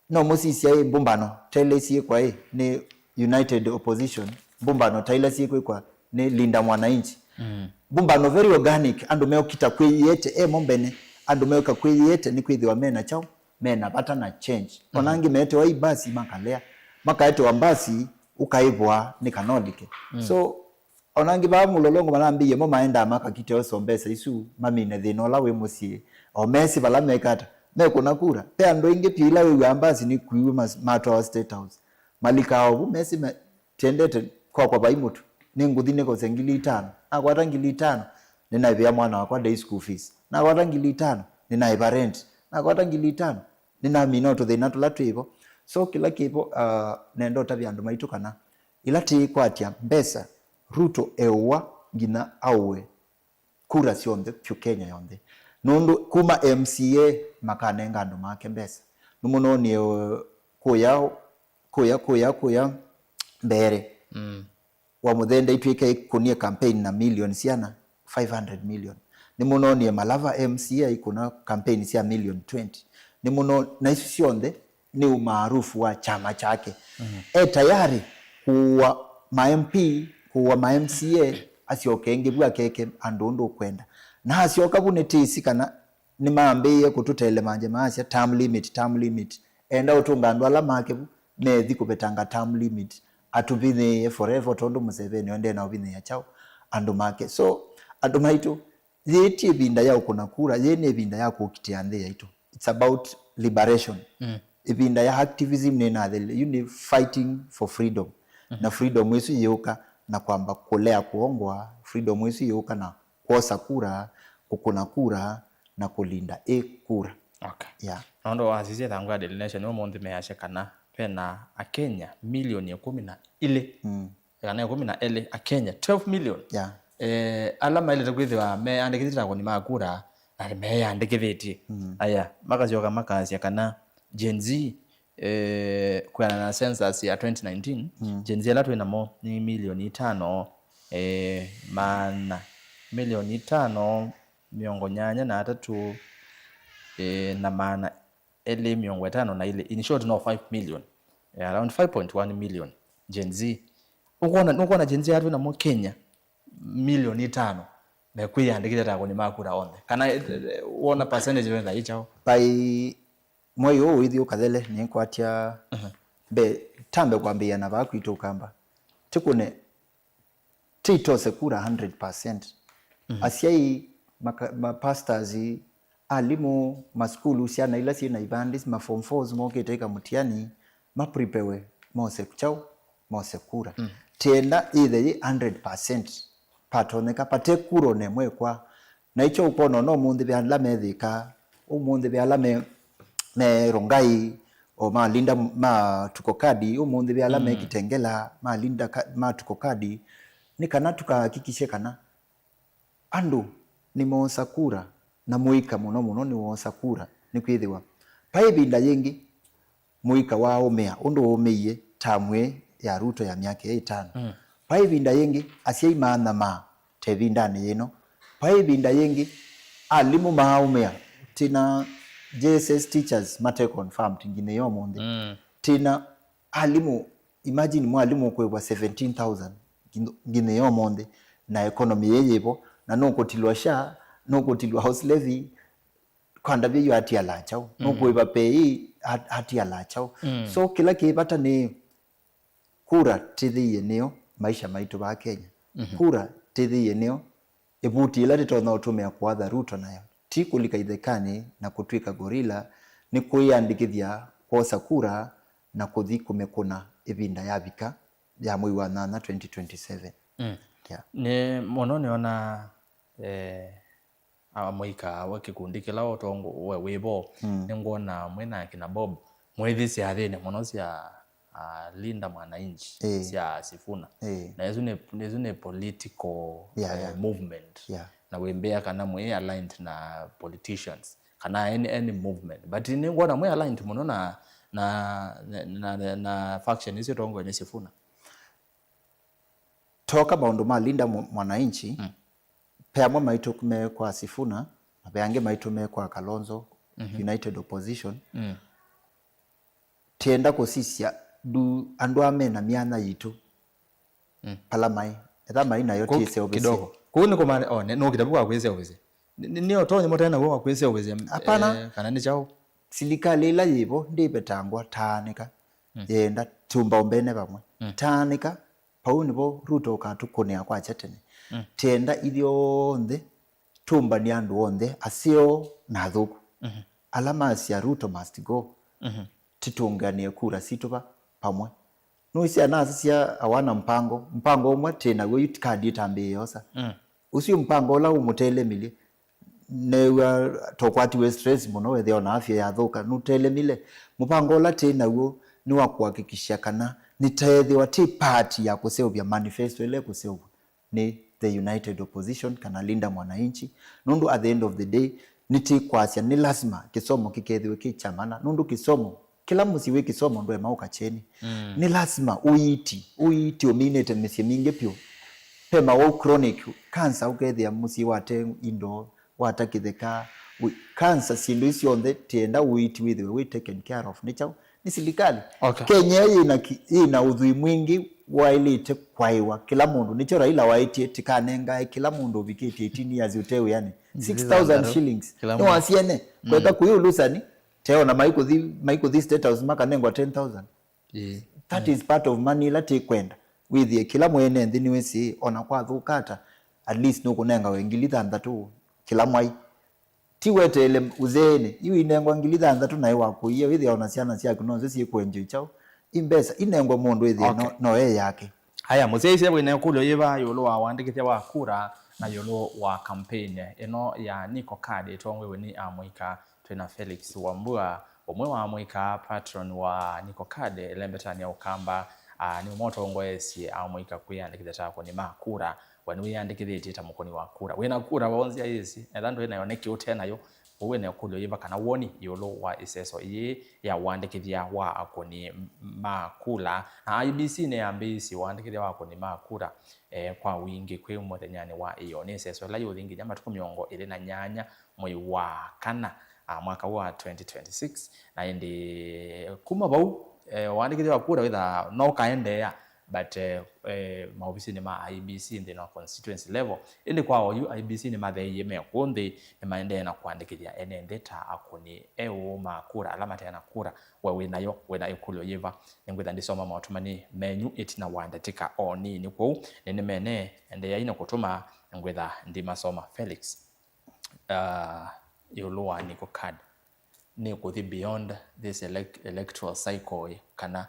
No mũsisya ĩ, mbũmbano ta ila syĩkwa ĩ nĩ United Opposition, mbũmbano ta ila syĩkwĩkwa nĩ Linda Mwananchi. Mm. Mbũmbano very organic, andũ meũkita kwĩyĩete emo mbene, andũ meũka kwĩyĩete nĩ kwĩthĩwa mena kyaũ, mena vata na change. Ona Mm. angĩ metewa i mbasi makalea, makaetewa mbasi ũkaĩvwa nĩ kanolike. Mm. So, Ona angĩ vaa mũlolongo manambĩie mo maendaa makakite oso mbesa isu, mamine thĩna ũla wĩ mũsyĩ. O mesĩ vala mekata, mekũna kura. Ve andũ aingĩ vyũ ila wĩw'aa mbasi nĩkuiwe mas- matwawa State House. Malikaa ovu, mesĩ me- tiendete kwakwa vai mũtu. Nĩngũthi nĩkose ngili itano. Nakwata ngili itano, nĩnaĩvĩa mwana wakwa day school fees. Nakwata ngili itano, nĩnaĩva rent. Nakwata ngili itano, nĩnamina o tũthĩna tũla twĩ vo. So kĩla kĩ vo, uh, nenda ũtavya andũ maitũ kana ĩla tĩĩkwatya mbesa, Ruto eũa nginya aũe kura syonthe vyũ Kenya yonthe. Nũndũ kuma M C A makanenga andũ make mbesa. Nũmũnonie, uh, kũya, kũya, kũya, kũya mbere. Mm. Wa Mũthende itw'ĩke ĩkũnie campaign na million siana five hundred million. Nĩmũnonie Malava M C A aikũna campaign sya million twenty. Nĩmũno-, na isu syonthe nĩ umaarufu wa kyama kyake. Mm. E tayari kũũa ma M P, kũũa ma M C A, asyoke ĩngĩ vu akeke andũ ũndũ ũkwenda. Na asyoka vu nĩtĩsĩ kana nĩmambĩĩe kũtũtelemangya maasya, "Term limit, term limit." Enda ũtũnga andũ ala make vu methi kũvetanga term limit, atũvinyĩĩe forever, tondũ Mũseveni oende na ũvinyĩĩa kyaũ andũ make. So, andũ maitũ, yĩĩ ti ĩvinda ya ũkũna kura, yĩĩ nĩ ĩvinda ya kũkitĩa nthĩ yaitũ. It's about liberation. Mm. Ĩvinda ya activism nĩnathelile, yu nĩ fighting for freedom. Mm-hmm. Na freedom ĩsu yĩũka na kwamba kũlea kũongoa, freedom ĩsu yĩũka na kwosa kura, kũkũna kura, na kũlinda ĩ kura. Okay. Yeah. Nũndũ wasisya ĩthangũ ya Daily Nation ũmũnthĩ measya kana vena Akenya milioni ĩkũmi na ilĩ Mm. kana ĩkũmi na elĩ a Kenya, twelve million. Yeah. Eh, ala maĩlĩte kwĩthĩwa meandĩkĩthĩtye ta akũni ma kura, na nĩmeyandĩkĩthĩtye. Mm. Aya, makasyoka makasya kana Gen Z, eh, kwĩana na census ya twenty nineteen, mm, Gen Z ala twĩ namo nĩ milioni itano, eh, maana, milioni itano, mĩongo nyanya na atatũ, eh, na maana elĩ mĩongo ĩtano na ilĩ. In short, no five million. Eh, around five point one million Gen Z. Ũkwona, nũkwona Gen Z ala twĩ namo Kenya, milioni itano, mekwĩyandĩkĩthya ta akũni ma kura onthe? Kana, eh, eh, wona percentage ĩla yĩ kyaũ? By mwei ũũ ũithi ũkathele, nĩkwatya, mhm, mbe, tambe kwambĩĩa na vaa kwitũ Ũkamba. Tĩkũne, tĩitose kura hundred percent. Mhm. Asyai, maka-, ma pastors, alimũ, masukulu, syana ila syĩ na ivandĩ, ma form fours mokĩte ĩka mũtiani, mapreparewe, mose kyaũ, mose kura. Mm. Tienda ĩthe yĩ hundred percent. Patonyeka, pate kura ona ĩmwe kwa. Na ikyo ũkona ona ũmũnthĩ ve ala methĩka, ũmũnthĩ ve ala me, me Rongai, o malinda ma tuko kadi, ũmũnthĩ ve ala me, mm, Kitengela, malinda ka-, ma tuko kadi, nĩ kana tukahakikishe kana andũ nĩmoosa kura, na mũika mũno mũno nĩwoosa kura, nĩkwĩthĩwa vai ĩvinda yĩngĩ mũika waaũmĩa ũndũ waũmĩie tamu ĩĩ ya Ruto ya myaka ĩĩ ĩtano. Mm. Vai ĩvinda yĩngĩ asyai maanyamaa ta ĩvindanĩ yĩno. Vai ĩvinda yĩngĩ alimũ maaũmĩa, tina J S S teachers mate confirmed nginya ũmũnthĩ. Mm. Tina alimũ, imagine mwalimũ ũkũĩvwa seventeen thousand nginya ũmũnthĩ, na economy yĩ yĩvo, na nũkũtilwa SHA, nũkũtilwa house levy, kwa ndavya yu atiala kyaũ, mm, nũkũĩva pay at-, atiala kyaũ. Mm. So kĩla kĩ vata nĩ kura tĩthĩie nĩyo maisha maitũ vaa Kenya. Mhm. Kura tĩthĩie nĩyo ĩvuti ĩla tĩtonya ũtũmĩa kũatha Ruto nayo. Ti kũlika ithekanĩ na kũtw'ĩka gorilla, nĩ kwĩyandĩkĩthya kwosa kura na kũthi kũmĩkũna ĩvinda yavika ya mwei wa nyanya twenty twenty-seven. Mm. Yeah. Nĩ mũno nĩona, eh, amũika wa kĩkundi kĩla ũtongo we wĩvo, mm, nĩngwona mwĩ na kina Bob mwĩthi syathĩnĩ mũno sya, ah, Linda Mwananchi, ĩĩ, sya Sifuna. Ĩĩ. Na ĩsu nĩ, ĩsu nĩ political, yeah, eh, yeah, movement. Yeah. Na wĩmbĩa kana mwĩ aligned na politicians kana any, any movement, but nĩngwona mwĩ aligned mũno na, na, na, na, na faction ĩsu ĩtongoe nĩ Sifuna. Toka maũndũ ma Linda Mwa-, Mwananchi, mm, ve amwe maitũ me kwa Sifuna, na ve angĩ maitũ me kwa Kalonzo, mhm, United Opposition. Mm. Tienda kũsisya ndu andũ aa me na myanya yitũ, mm, vala maĩ. Etha maĩ nayo, kũ-, tiseũvĩsye kidogo. Kũu nĩ kũmaana, oh, nĩ, no kĩtabu wa kwĩseũvĩsya. Nĩ, nĩ, nĩ ũtonyi mũtena w'o wa kwĩseũvĩsya, hapana, eh, kana nĩ kyaũ? Silikalĩ ĩla yĩvo ndĩvetangwa taanĩka. Mm. Yenda tũmbaũmbene vamwe. Mm. Taanĩka, vau nĩvo Ruto ũkatũkũnĩa kwakya tene. Mm. Tienda ithyonthe tũmbanie andũ onthe, aseo na athũku. Mhm. Ala masya Ruto must go. Mhm. Titũnganĩe kura sitũ va vamwe. Nũisya nasi sya awana mpango, mpango ũmwe tĩ naw'o yu kadi ĩtambĩĩe osa. Mm. Ũsu mpango ũla ũmũtelemilye, new'a tokwatiwe stress mũno, wethĩa ona afya yathũka, nũtelemile. Mũpango ũla tĩ naw'o nĩ wa kũhakikisha kana nĩteethĩwa tĩ part ya kũseũvya manifesto ĩla ĩkũseũvw'a nĩ the United Opposition kana Linda Mwananchi, nũndũ at the end of the day nĩtĩkwasya nĩ lasima kĩsomo kĩkethĩwe kĩ kya mana, nũndũ kĩsomo, kĩla mũsyĩ wĩ kĩsomo ndwema ũka kyeni. Mm. Nĩ lasima ũiiti, ũiiti ũminĩte mĩsyĩ mingĩ vyũ. Ve mawau chronic, cancer ũkethĩa mũsyĩ wate indo, wata kĩtheka, ũ-, cancer, syĩndũ isu syonthe tienda ũiiti wĩthĩwe wĩ taken care of nĩ kyaũ? Nĩ silikalĩ. Okay. Kenya yĩna ki-, yĩna ũthwii mwingĩ waĩlĩte kwaĩwa kĩla mũndũ. Nĩkyo Raila waĩtye, "Tikanengae kĩla mũndũ ũvikĩtye eighteen years ũte wĩanĩ." Six thousand shillings. Kĩla mũndũ. Nĩwasyene. Mm. Kweka kũĩ ũlusani, teona maikũthi, maikũthi State House makanengwa ten thousand. Ĩĩ. That is part of money ĩla tĩkwenda. Wĩthĩe kĩla mwene nthĩ nĩwĩsĩ, ona kwathũka ata, at least nũkũnengawe ngili thanthatũ kĩla mwai. Ti weteele ũzeenĩ, yu inengwa ngili thanthatũ na ĩwakũie, wĩthĩa ona syana syaku no syo syĩkũenjoy kyaũ. I mbesa inengwa mũndũ ĩthĩa, okay, no, no e yake. Aya, mũsyaĩĩsya wĩna ĩkũlyo yĩva ĩũlũ wa ũandĩkĩthya wa kura na ĩũlũ wa campaign ĩno ya Niko Card ĩtongoew'e nĩ amũika? Twĩna Felix Wambua, ũmwe wa amũika, patron wa Niko Card ĩlembetanĩ ya Ũkamba, Ah, nĩwe maũtongoesye amũika kwĩyandĩkĩthya ta akũni ma kura. We nĩwĩyandĩkĩthĩtye ta mũkũni wa kura? Wĩna kura wa nzĩa ĩsĩ, etha ndwĩ nayo, nĩkĩ ũte nayo? Ũu wĩna ĩkũlyo yĩva kana woni ĩũlũ wa ĩseso ĩĩ ya ũandĩkĩthya wa akũni ma kura? Na I E B C nĩyambĩĩisye ũandĩkĩthya wa akũni ma kura, eh, kwa wingĩ kwĩ mũthenyanĩ wa ĩyoo. Nĩ ĩseso ĩla yũthi nginya matukũ mĩongo ĩlĩ na nyanya mwei wa kana, ah, mwaka wa twenty twenty-six. Na ĩndĩ kuma vau, eh, ũandĩkĩthya wa kura wĩthaa no ũkaendeea, but, eh, eh, maovisinĩ ma I E B C nthĩnĩ wa constituency level. Ĩndĩ kwa oyu, I E B C nĩmatheeie me kũũ nthĩ, nĩmaendee na kũandĩkĩthya ene nthĩ ta akũni eũ ma kura, ala mate na kura. We wĩ nayo, wĩna ĩkũlyo yĩva? Nĩngwĩtha ndisoma maũtũmani menyu ĩtina wa ndatĩka o nini. Kwoou, nĩnĩmene, endeeai na kũtũma, ngwĩtha ndimasoma. Felix, uh, ĩũlũ wa NICO card, nĩ kũthi beyond this elec-, electoral cycle ĩ, kana,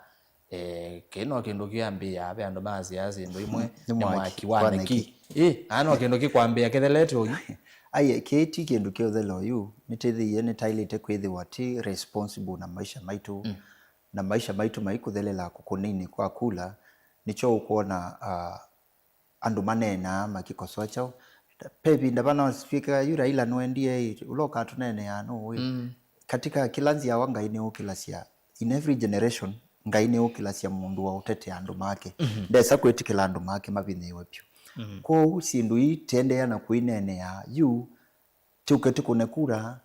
eh, kĩĩ no kĩndũ kĩambĩĩa ve andũ ma siasa syĩndũ imwe nĩ mwaki wa neki? Ĩ, aa no kĩndũ kĩkwambĩĩa kĩthelete ũyu? Ai, kĩĩ ti kĩndũ kĩũthela ũyu, nĩtĩthĩie nĩtaĩlĩte kwĩthĩwa ti responsible na maisha maitũ, na maisha maitũ maikũthelela kũkũninĩ kwa kula, nĩkyo ũkwona, ah, andũ maneenaa makĩkosoa kyaũ. Ve ĩvinda vanasw'ĩka yu Raila nũendie ĩ, ũla ũkatũneeneaa nũũ ĩ? Katika kĩla nzyawa Ngai nĩũkĩlasya, in every generation, Ngai nĩũkĩlasya mũndũ wa ũtetea andũ make. Ndesa kwĩtĩkĩla andũ make mavinyĩĩwe vyũ. Kwoou syĩndũ ii tĩendeea na kũineenea yu, tĩũke tĩkũne kura,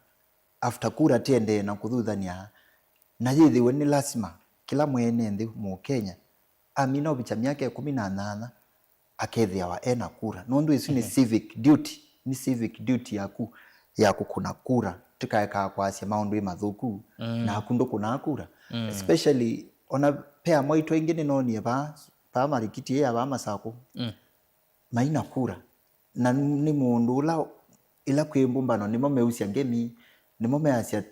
after kura tĩendee na kũthuthany'a, na yĩthĩwe nĩ lasima kĩla mwene nthĩ Mũkenya amina ũvikya myaka ĩkũmi na nyanya akethĩawa e na kura, nũndũ ĩsu nĩ civic duty, nĩ civic duty yaku ya kũkũna kura, tĩkaekaa kwasya maũndũ ĩ mathũku, naku ndũkũnaa kura. Especially, ona pe amwe aitũ aingĩ nĩnoonie vaa, vaa marikiti ĩ ya vaa Masakũ, maina kura. Na nĩ mũndũ ũla, ĩla kwĩ mbũmbano, nĩmo meusya ngemi, nĩmo measya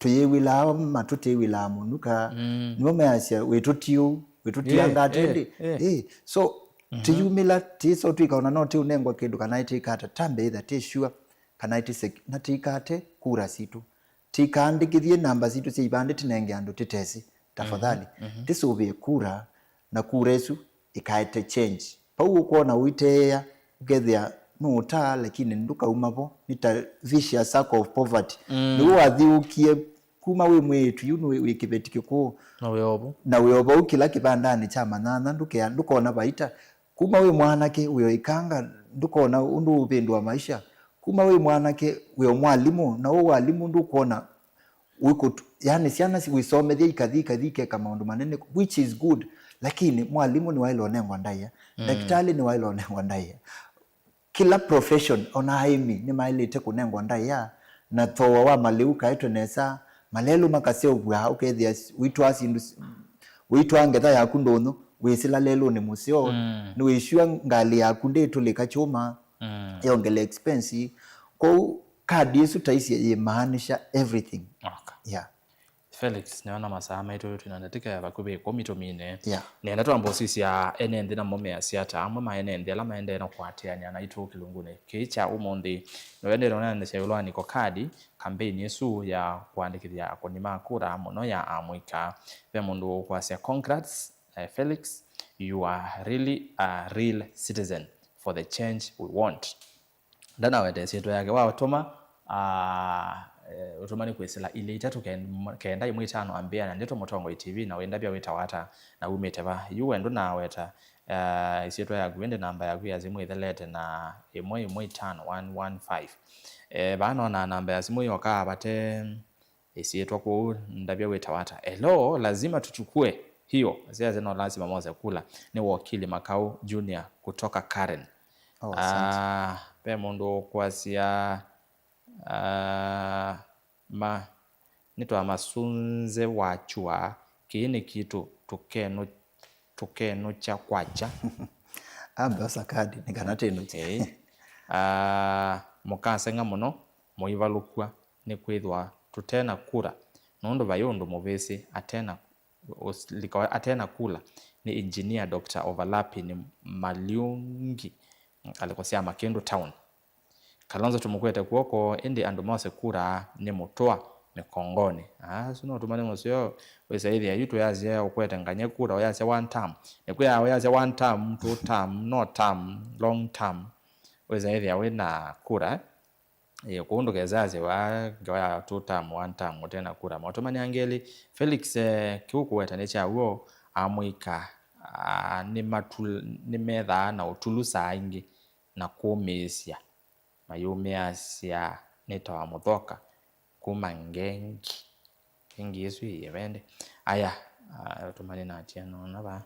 tũyĩw'ĩlaa ma tũtĩw'ĩlaa mũnuka, nĩmo measya wĩtũtiũ, wĩtũtianga atĩndĩ. Ĩ, so, tĩyumĩla, tĩso twĩka ona no tĩũnengwa kĩndũ kana ĩtĩkata, tambe ĩtha tĩ sure kana ĩtĩsek-, na tĩikate kura sitũ. Tĩikaandĩkĩthye namba sitũ sya ivandĩ tĩnenge andũ tĩtesĩ. Tafadhali, tĩsũvĩe kura, na kura ĩsu ĩkaete change. Vau ũkwona ũiteea, ũkethĩa nũũtaa, lakini ndũkauma vo, nĩ ta vicious circle of poverty. Nĩw'o wathiũkie kuma wĩ mwĩĩtu yu nĩ wĩ kĩveti kĩkũũ. Na wĩ o vau. Na wĩ o vau kĩla kĩvandanĩ kya manyanya, ndũkea-, ndũkona vaita. Kuma wĩ mwanake, wĩ o ĩkanga, ndũkona ũndũ ũvĩndũa maisha. Kuma wĩ mwanake, wĩ o mwalimũ, na wĩ mwalimũ ndũkwona wĩkũtu-, yani syana si-, wĩsomethya ikathi, ikathi ikeka maũndũ manene, which is good, lakini mwalimũ nĩwaĩle ũnengwa ndaĩa, ndakĩtalĩ nĩwaĩle ũnengwa ndaĩa. Kĩla profession, ona aĩmi nĩmaĩlĩte kũnengwa ndaĩa, na thooa wa malĩu kaetwe nesa, malelũ makaseũvw'a, ũkethĩa s-, wĩtwaa syĩndũ s-, wĩtwaa ngetha yaku ndũnyũ, wĩsĩla lelũnĩ mũseo, nĩwĩsua ngalĩ yaku ndĩtũlĩka kyũma, yongele expense. Kwoou, kadi ĩsu taisye yĩmaanisha everything. Okay. Yeah. Felix, nĩona masaa maitũ twĩna ndatĩka ya vakuvĩ ĩkũmi tũmine. Yeah. Nĩenda twambe ũsisya ene nthĩ namo measya ata, amwe ma ene nthĩ ala maendee na kũatĩanĩa naitũ kĩlungunĩ kĩĩ kya ũmũnthĩ. Nĩwendete ũneenesya ĩũlũ wa NICO card, kambeini ĩsu ya kũandĩkĩthya akũni ma kura mũno ya amũika. Ve mũndũ ũkwasya, "Congrats, eh, Felix, you are really a real citizen for the change we want." Ndanaweta ĩsyĩtwa yake, watũma, ah, eh, ũtũma nĩ kwĩsĩla ilĩ itatũ ken-, kenda ĩmwe itano ambĩa na ndeto Mũtongoi T V, na wĩndavya wĩtawa ata, na umĩte va? Yu we ndũnaweta, ah, ĩsyĩtwa yaku, ĩndĩ namba yaku ya simũ ĩthelete na ĩmwe ĩmwe itano one one five. Eh, vaa nona namba ya simũ yokaa vate ĩsyĩtwa kũu, ndavya wĩtawa ata? Hello, lazima tuchukue hiyo. Asiasya no lazima mose kula. Nĩ wakili Makau Junior kutoka Karen. Oh, asante. Ah, ve mũndũ ũkwasya, ah, ma, nĩtwamasunze wachua, kĩĩ nĩ kitũ tũkenu-, tũkenũkya kwakya. Ambe osa kadi, nĩ kana tĩnũkye. Ĩĩ. Ah, mũkaseng'a mũno, mũivalũkw'a, nĩkwĩthwa tũte na kura, nũndũ vai ũndũ mũvĩsĩ ate na ũsilika ate na kula nĩ Engineer Doctor Overlapping Maliungi, ngalĩko sya Makĩndũ Town. Kalonzo tũmũkwete kw'oko, ĩndĩ andũ mose kura nĩ mũtũa. mĩkongonĩ. Asu no ũtũmani mũseo, wĩsa ĩthĩa yu tũyasya ũkwete nganye kura, ũyasya one term. Nĩkwĩa ũyasya one term, two term, no term, long term. Wĩsa ĩthĩa wĩ na kura, eh, kũu ndũkesasye wa ngewa ya two term, one term, ũte na kura. Maũtũmani angĩ elĩ, Felix, eh, kĩu kũweta nĩ kya w'o, amũika, ah, nĩmatul-, nĩmethaa na ũtulu saa ingĩ na kũmĩĩsya. Mayumĩasya nĩ ta wa mũthoka kuma Ngengi. Ngengi ĩsu ĩĩ Ĩvende. Aya, ah, tũmane na atia nona va.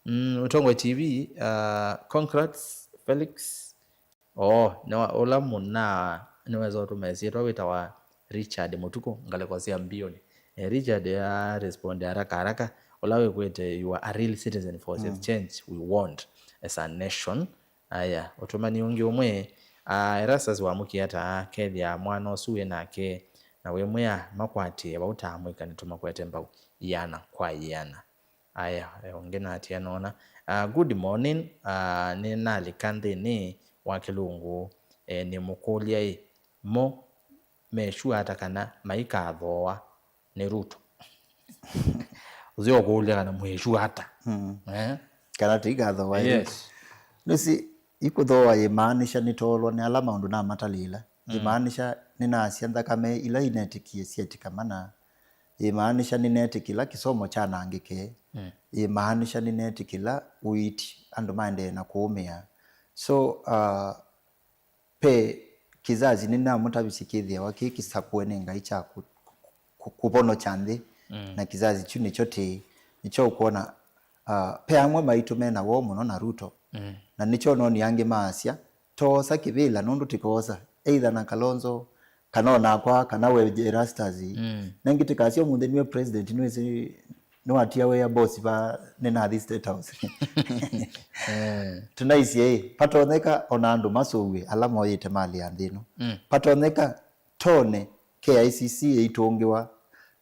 Mm, Mũtongoi T V, ah, congrats, Felix. Oh, nĩ wa, ũla mũna, nĩweza ũtũma ĩsyĩtwa wĩtawa Richard Mũtukũ, ngalĩko sya mbionĩ. Eh, Richard ya respond haraka haraka, ũla wĩkwĩte, "You are a real citizen for the change we want as a nation." Aya, ũtũmani ũngĩ ũmwe, ah, Erastus wamũkie ata akethĩa mwana ũsu wĩ nake, na wĩmwĩa makwatĩe vau ta amũika nĩtũmakwete mbau iana kwa iana. Aya, e, ũngĩ natia nona. Ah, good morning, ah, nĩnalika nthĩnĩ wa kĩlungu, e, nĩmũkũlya ĩ, mo me sure ata kana maikathooa nĩ Ruto? Ũseo kũũlya kana mwĩ sure ata? Mm. Eh? Kana tũikathooa ĩ Ruto? Yes. Nũsi, ikũthooa yĩmaanisha nĩtoolwa nĩ ala maũndũ namatalĩĩla. Mm. Yĩmaanisha nĩnasya nthakame ila inetĩkie syetĩka mana. Yĩmaanisha nĩnetĩkĩla kĩsomo kyanangĩke. Mm. Yĩmaanisha nĩnetĩkĩla ũiiti andũ maendee na kũũmĩa. So, uh, pe kizazi nĩnamũtavisye kĩthĩawa kĩ kĩsakũe nĩ Ngai kya kũ-, kũ-, kũvonokya nthĩ, mm, na kizazi kyu nĩkyo tĩĩ, nĩkyo ũkwona, ah, pe amwe maitũ mena woo mũno na Ruto, mm, na nĩkyo noni angĩ maasya, "Toosa kĩvĩla nũndũ tĩkoosa, either na Kalonzo, kana onakwa, kana we Erastus." Mm. Nengĩ tĩkasya ũmũnthĩ nĩwe president, nĩwĩsĩ nĩwatia wĩa boss va nĩnathi State House. Eh. Tũnaisye ĩ, patonyeka ona andũ masũw'e ala moyĩte malĩ ya nthĩ ĩno. Mm. Patonyeka tone K I C C ĩitũngĩwa,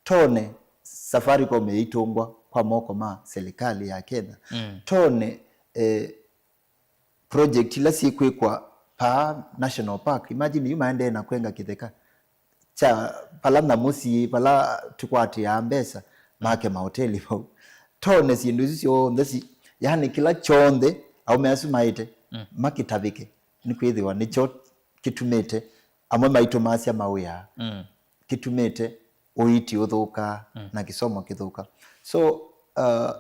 tone Safaricom ĩitũngwa kwa moko ma serikali ya Kenya. Mm. Tone, eh, project ila syĩkwĩkwa paa National Park. Imagine yu maendee na kwenga kĩtheka kya vala nyamũ syĩ, vala tũkwatĩaa mbesa, make mahoteli vau. Tone syĩndũ isu syonthe si, yani kĩla kyonthe aũme asu maĩte, mm, makĩtavĩke, nĩkwĩthĩwa nĩkyo kĩtumĩte amwe maitũ masya mawĩa, mm, kĩtumĩte ũiiti ũthũkaa, mm, na kĩsomo kĩthũka. So, uh,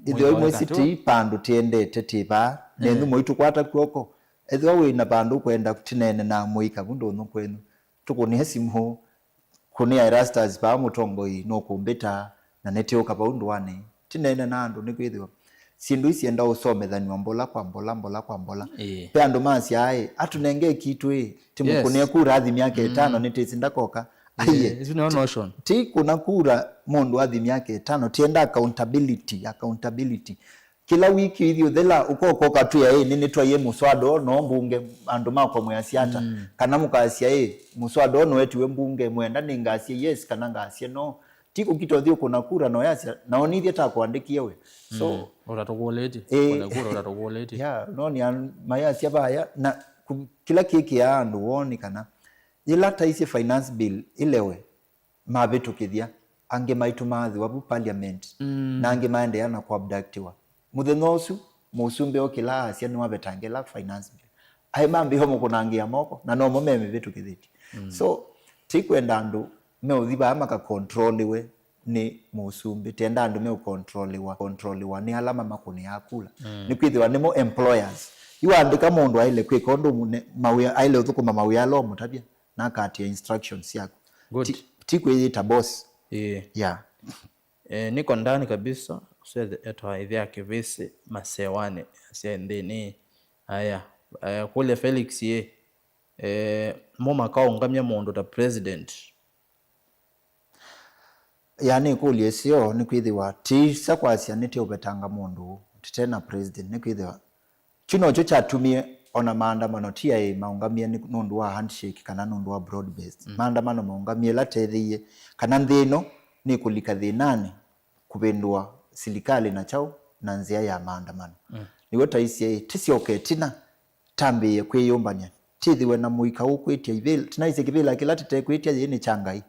ĩthĩwa imwe isi ti pandũ tĩendete tĩ vaa, nenyu, mm, mũitũkwata kw'oko. Ethĩwa wĩ na vandũ ũkwenda tĩneene na mũika vu ndũnyũ kwenyu, tũkũnĩe simũ, kũnĩa Erastus vaa mũtongoi nũkũmbĩta, na nĩtĩũka vau ndũanĩ. Tĩneene na andũ nĩkwĩthĩwa syĩndũ ii syenda ũsomethanw'a mbola kwa mbola, mbola kwa mbola. Ĩĩ. Ve andũ masyaa ĩ, "Atũnenge kitũ ĩ, tĩmũkũnĩe, yes, kura athi myaka, mm, ĩtano nĩtĩsĩ ndakoka." Ĩĩ, aiye. Isu nĩyo notion. Ti kũna kura mũndũ athi myaka ĩtano, tienda accountability, accountability. Kĩla wiki ithi ũthela ũkoka ũkatwĩa, "Ĩ, nĩ, nĩtwaie mũswada ũũ no mbunge, andũ makwa mwĩasya ata?" Mm. Kana mũkasya, "Ĩ, mũswada ũũ nũetiwe mbunge, mwenda nĩngasye yes kana ngasye no." Ti kũkita ũthi ũkũna kura na ũyasya, "Na onithye ta kũandĩkie we." So, mm, ũtatũkũlĩtye. Ĩ, kũna kura ũtatũkũlĩtye. Yeah, no nĩ an-, mayasya vaya, na ku-, kĩla kĩkĩaa andũ woni kana yĩla taisye finance bill ĩlewe, mavĩtũkĩthya, angĩ maitũ maathĩwa vu parliament, mm, na angĩ maendeea na kũabductiwa. Mũthenya ũsu, mũsumbĩ okĩla asya nĩwavetangĩla finance bill. Aĩ mambĩĩo mũkũnangĩa moko, na nomo memĩvĩtũkĩthĩtye. Mm. So, tikwenda andũ meũthi vaa makakontroliwe nĩ mũsumbĩ, tenda andũ meũkontroliwa, kontroliwa nĩ ala mamakũnĩaa kula. Mm. Nĩkwĩthĩwa nĩmo employers. Yu waandĩka mũndũ aĩle kwĩka ũndũ mũne-, mawĩa, aĩle ũthũkũma mawĩa ala ũmũtavya, na akatia instructions syaku. Good. Ti, ti kwĩyĩta boss. Ĩĩ. Yeah. Eh, niko ndani kabisa, kusete etwa ĩthea kĩvĩsĩ masewani sya nthĩnĩ. Aya, eh, kũlya Felix ye, eh, mo makaũngamya mũndũ ta president? Yaani ĩkũlyo ĩseo nĩkwĩthĩwa tĩisa kwasya nĩtĩũvetanga mũndũ tĩte na president, nĩkwĩthĩwa kyu nokyo kyatumie ona maandamano ti aĩ maũngamie nĩ, nũndũ wa handshake kana nũndũ wa broad based. Mm. Maandamano maũngamie ĩla teethĩie kana nthĩ ĩno nĩkũlika thĩnanĩ kũvĩndũa silikalĩ na kyaũ na nzĩa ya maandamano. Mm. Nĩw'o taisye ĩ, tĩsyoke ĩtina, tambĩĩe kwĩyũmbany'a, tĩthĩwe na mũika ũkwĩtya ivĩla. Tĩnaisye kĩvĩla kĩla tĩtekwĩtya yĩĩ nĩ kya Ngai.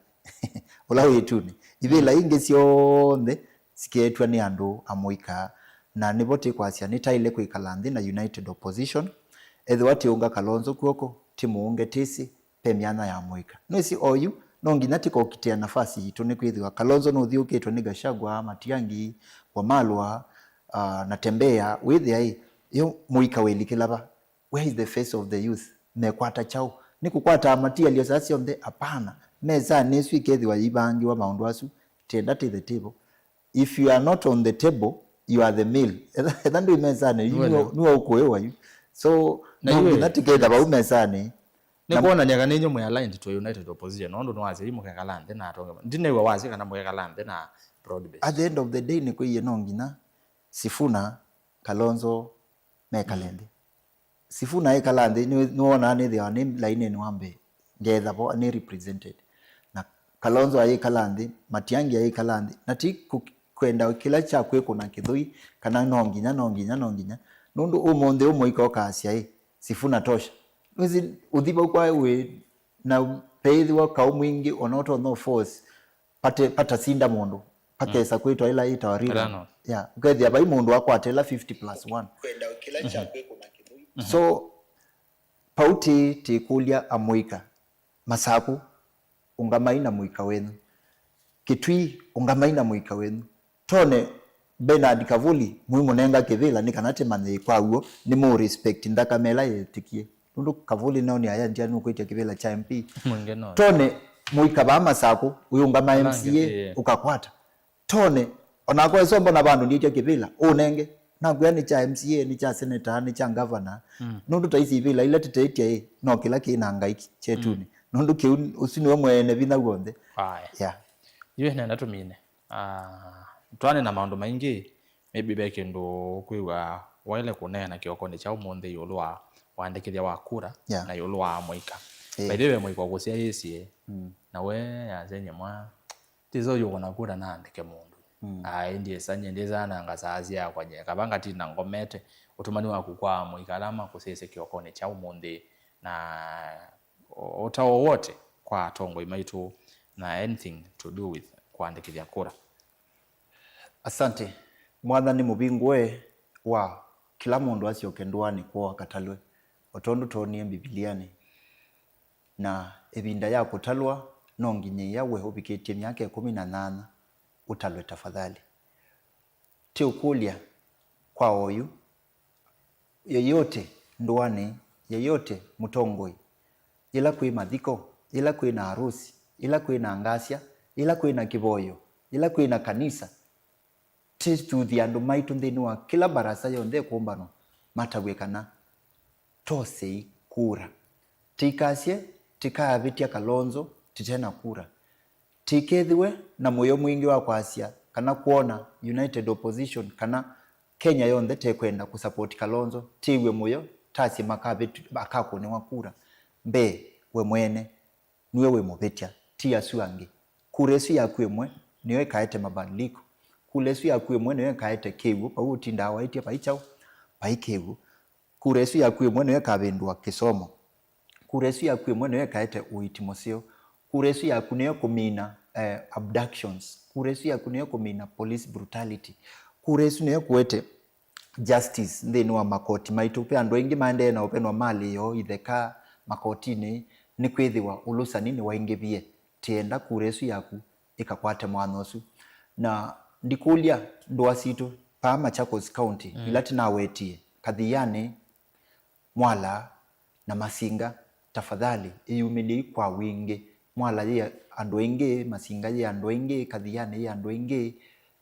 ũla wĩ ĩtunĩ. Ivĩla ingĩ syonthe sikeetw'a nĩ andũ amũika, na nĩvo tĩkwasya nĩtaĩle kwĩkala nthĩ na United Opposition, ethĩwa tĩũnga Kalonzo kw'oko, tĩmũũnge tĩsĩ, ve myanya ya mũika. Nĩsĩ oyu, no nginya tĩkokitĩa nafasi yitũ, nĩkwĩthĩwa Kalonzo nũthiũkĩtwe nĩ Gachagua, Matiang'i, Wamalwa, ah, Natembeya, wĩthĩa ĩ, yo mũika wĩlikĩla va? Where is the face of the youth? Mekwata kyaũ? Nĩ kũkwataa materials aa syonthe? Apana. Mesanĩ ĩsu ĩkethĩwa yĩivangĩwa maũndũ asu, tĩenda tĩ the table. If you are not on the table, you are the meal. Etha, etha ndwĩ mesanĩ, yu nĩwe, nĩwe ũkũĩwa yu. So, na no nginya tĩketha vau mesanĩ. Nĩ kwonany'a kana inyu mwĩ aligned to United Opposition, nũndũ nĩwasya yu mũkekala nthĩ na atonge. Ndinew'a wasya kana mũkekala nthĩ na broad based. At the end of the day, nĩkwĩie no nginya Sifuna, Kalonzo mekale nthĩ. Sifuna aikala nthĩ, nĩ, nĩwonaa nĩthĩawa nĩ lainĩnĩ wa mbee, ngetha vo nĩ represented. Na Kalonzo ayĩkala nthĩ, Matiang'i ayĩkala nthĩ, na ti kũ-, kwenda kĩla kya kwĩkũna kĩthũi, kana no nginya, no nginya, no nginya. Nũndũ ũmũnthĩ ũmũika ũkaasya, ĩ, Sifuna tosha. Nĩsĩ ũthi vau kwa wĩ na peĩthĩwa kaũ mwingĩ, ona ũtonya force, pate, patasinda mũndũ, pakesa kwĩtwa ĩla yĩtawa rerun. Rerun. Yeah, ũkethĩa vai mũndũ akwata ĩla fifty plus one. Kwenda kĩla kya kwĩkũna kĩthũi. So, vau tĩ, tĩkũlya amũika, Masakũ, ũngamai na mũika wenyu. Kitui, ũngamai na mũika wenyu. Tone Bernard Kavuli, mũimũnenga kĩvĩla nĩ kana tĩmanye kwa w'o, nĩmũ respect nthakame ĩla yĩtĩkie. Nũndũ Kavuli nĩonĩa aya ndia nũkwĩtya kĩvĩla kya M P. Mwingĩ no. Tone mũika vaa Masakũ, ũyũngama M C A, ũkakwata. Tone, onakwa ĩsombo na vandũ ndiĩtya kĩvĩla, ũnenge. Nakwĩa nĩ kya M C A, nĩ kya senator, nĩ kya governor. Nũndũ ta isi ivĩla ila tĩteĩtya ĩ, no kĩla kĩ na ngai kyetunĩ. Nũndũ kĩu, ũsu nĩwe mwene vinya w'onthe. Aya. Yeah. Yu nenda tũmine. Ah, twane na maũndũ maingĩ, maybe ve kĩndũ ũkwĩw'a waĩle kũneena kĩokonĩ kya ũmũnthĩ ĩũlũ wa wandĩkĩthya wa kura, yeah, na ĩũlũ wa mũika. Eh. By the way, mũika ũkũsyaĩĩsye, mm, na we yasenye mwa, tiso yũkũna kura naandĩke mũndũ. Mm. Ai, ndiĩsany'e, ndĩsananga saa syakwa nyeka, vanga tinda ngomete, ũtũmani waku kwa mũika ala makũsyaĩĩsye kĩokonĩ kya ũmũnthĩ, na o-, ũtao wote kwa atongoi maitũ na anything to do with kũandĩkĩthya kura. Asante. Mwathani mũvingũe wa kĩla mũndũ asyoke ndũanĩ kwoo akatalwe, o tondũ twonie Mbivilianĩ. Na ĩvinda ya kũtalwa no nginyĩĩa we ũvikĩtye myaka ĩkũmi na nyanya ũtalwe tafadhali. Tĩ ũkũlya kwa oyu, yeyote ndũanĩ, yeyote mũtongoi, yĩla kwĩ mathiko, yĩla kwĩ na arusi, yĩla kwĩ na ngasya, yĩla kwĩ na kĩvoyo, yĩla kwĩ na kanisa, tĩthuthye andũ maitũ nthĩnĩ wa kĩla mbarasa yonthe ĩkũmbanwa matavw'e kana tosei kura. Tĩikasye tĩkaavĩtya Kalonzo tĩte na kura. Tĩikethĩwe na mũyo mwingĩ wa kwasya kana kwona United Opposition kana Kenya yonthe tekwenda kũsupport Kalonzo, tĩw'e mũyo tasye makavĩtw-, makakũnĩwa kura. Mbee, we mwene nue wĩ mũvĩtya, ti asu angĩ. Kura ĩsu yaku ĩmwe nĩyo ĩkaete mabadiliko. Kura ĩsu yaku ĩmwe nĩyo ĩkaete kĩw'ũ, vau ũtindaa waĩtye vai kyaũ, vai kĩw'ũ. Kura ĩsu yaku ĩmwe nĩyo ĩkavĩndũa kĩsomo. Kura ĩsu yaku ĩmwe nĩyo ĩkaete ũiiti mũseo. Kura ĩsu yaku nĩyo ĩkũmina, eh, abductions. Kura ĩsu yaku nĩyo ĩkũmina police brutality. Kura ĩsu nĩyo ĩkũete justice nthĩnĩ wa makoti maitũ. Ve andũ aingĩ maendee na ũvenwa malĩ yoo itheka makotinĩ, nĩkwĩthĩwa ũlũsani nĩwaingĩvie. Tĩenda kura ĩsu yaku ĩkakwate mwanya ũsu. Na ndikũlya ndũa sitũ, vaa Machakos County, mm, ila tĩnawetie, Kathiani, Mwala, na Masinga, tafadhali, ĩyumĩlyei kwa wingĩ. Mwala yĩ andũ aingĩ, Masinga yĩ andũ aingĩ, Kathiani yĩ andũ aingĩ,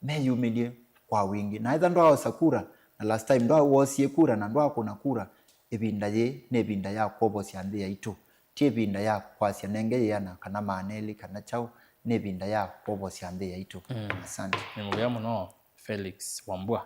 meyumĩlye kwa wingĩ. Na etha ndwaaosa kura, na last time ndwawoosie kura na ndwaakũna kura, ĩvinda yĩĩ nĩ ĩvinda ya kwovosya nthĩ yaitũ. Ti ĩvinda ya kwasya nenge yĩana kana maana elĩ kana kyaũ, nĩ ĩvinda ya kwovosya nthĩ yaitũ. Mm. Asante. Nĩ mũvea mũno, Felix Wambua,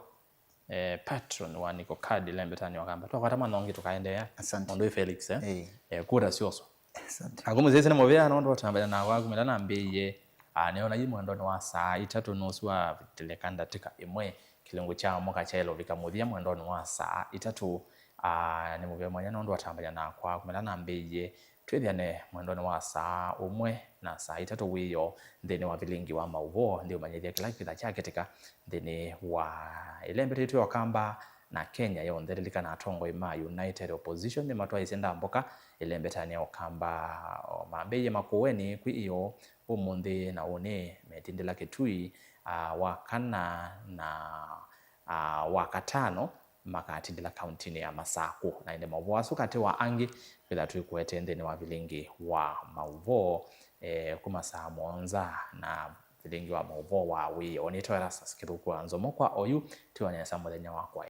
eh, patron wa Niko Card ĩla ĩmbetanĩ wa Kamba. Twakwata mwana ũngĩ tũkaendeea. Asante. Mũndũ wĩ Felix, eh? Eh. Eh, kura syoswa. Asante. Akumũsyaĩsya nĩ mũvea nũndũ ũtambanya nakwa kumĩla nambĩĩie, ah, nĩona yi mwendonĩ wa saa itatũ nũsu wavĩtĩlĩka ndatĩka ĩmwe, kĩlungu kya mũka kyaĩle ũvika mũthya mwendonĩ wa saa itatũ. Ah, nĩ mũvea mwanya nũndũ ũtambanya nakwa kumĩla nambĩĩie. Twĩthiane mwendonĩ wa saa ũmwe na saa itatũ wĩoo nthĩnĩ wa vilingi wa maũvoo, ndiũmanyĩthya kĩla kĩkĩtha kyakĩtĩka nthĩnĩ wa ĩlembetetwe Ũkamba na Kenya yonthe. Lilikana atongoi ma United Opposition nĩmatwaĩsye ndambũka ĩlembetanĩ ya Ũkamba, o mambĩĩie Makueni kwĩ ĩoo ũmũnthĩ na ũnĩ metindĩla Kitui, a, wa kana na, a, wa katano makatindĩla kauntinĩ ya Masakũ. Na ĩndĩ maũvoo asu katĩ wa angĩ kwĩtha twĩkũete nthĩnĩ wa vilingi wa maũvoo, e, kuma saa mũonza na vilingi wa maũvoo wa wĩoo. Nĩtawa Erastus Kĩthũku wa Nzomo kwa oyu, tiwa nesa mũthenya wakwa.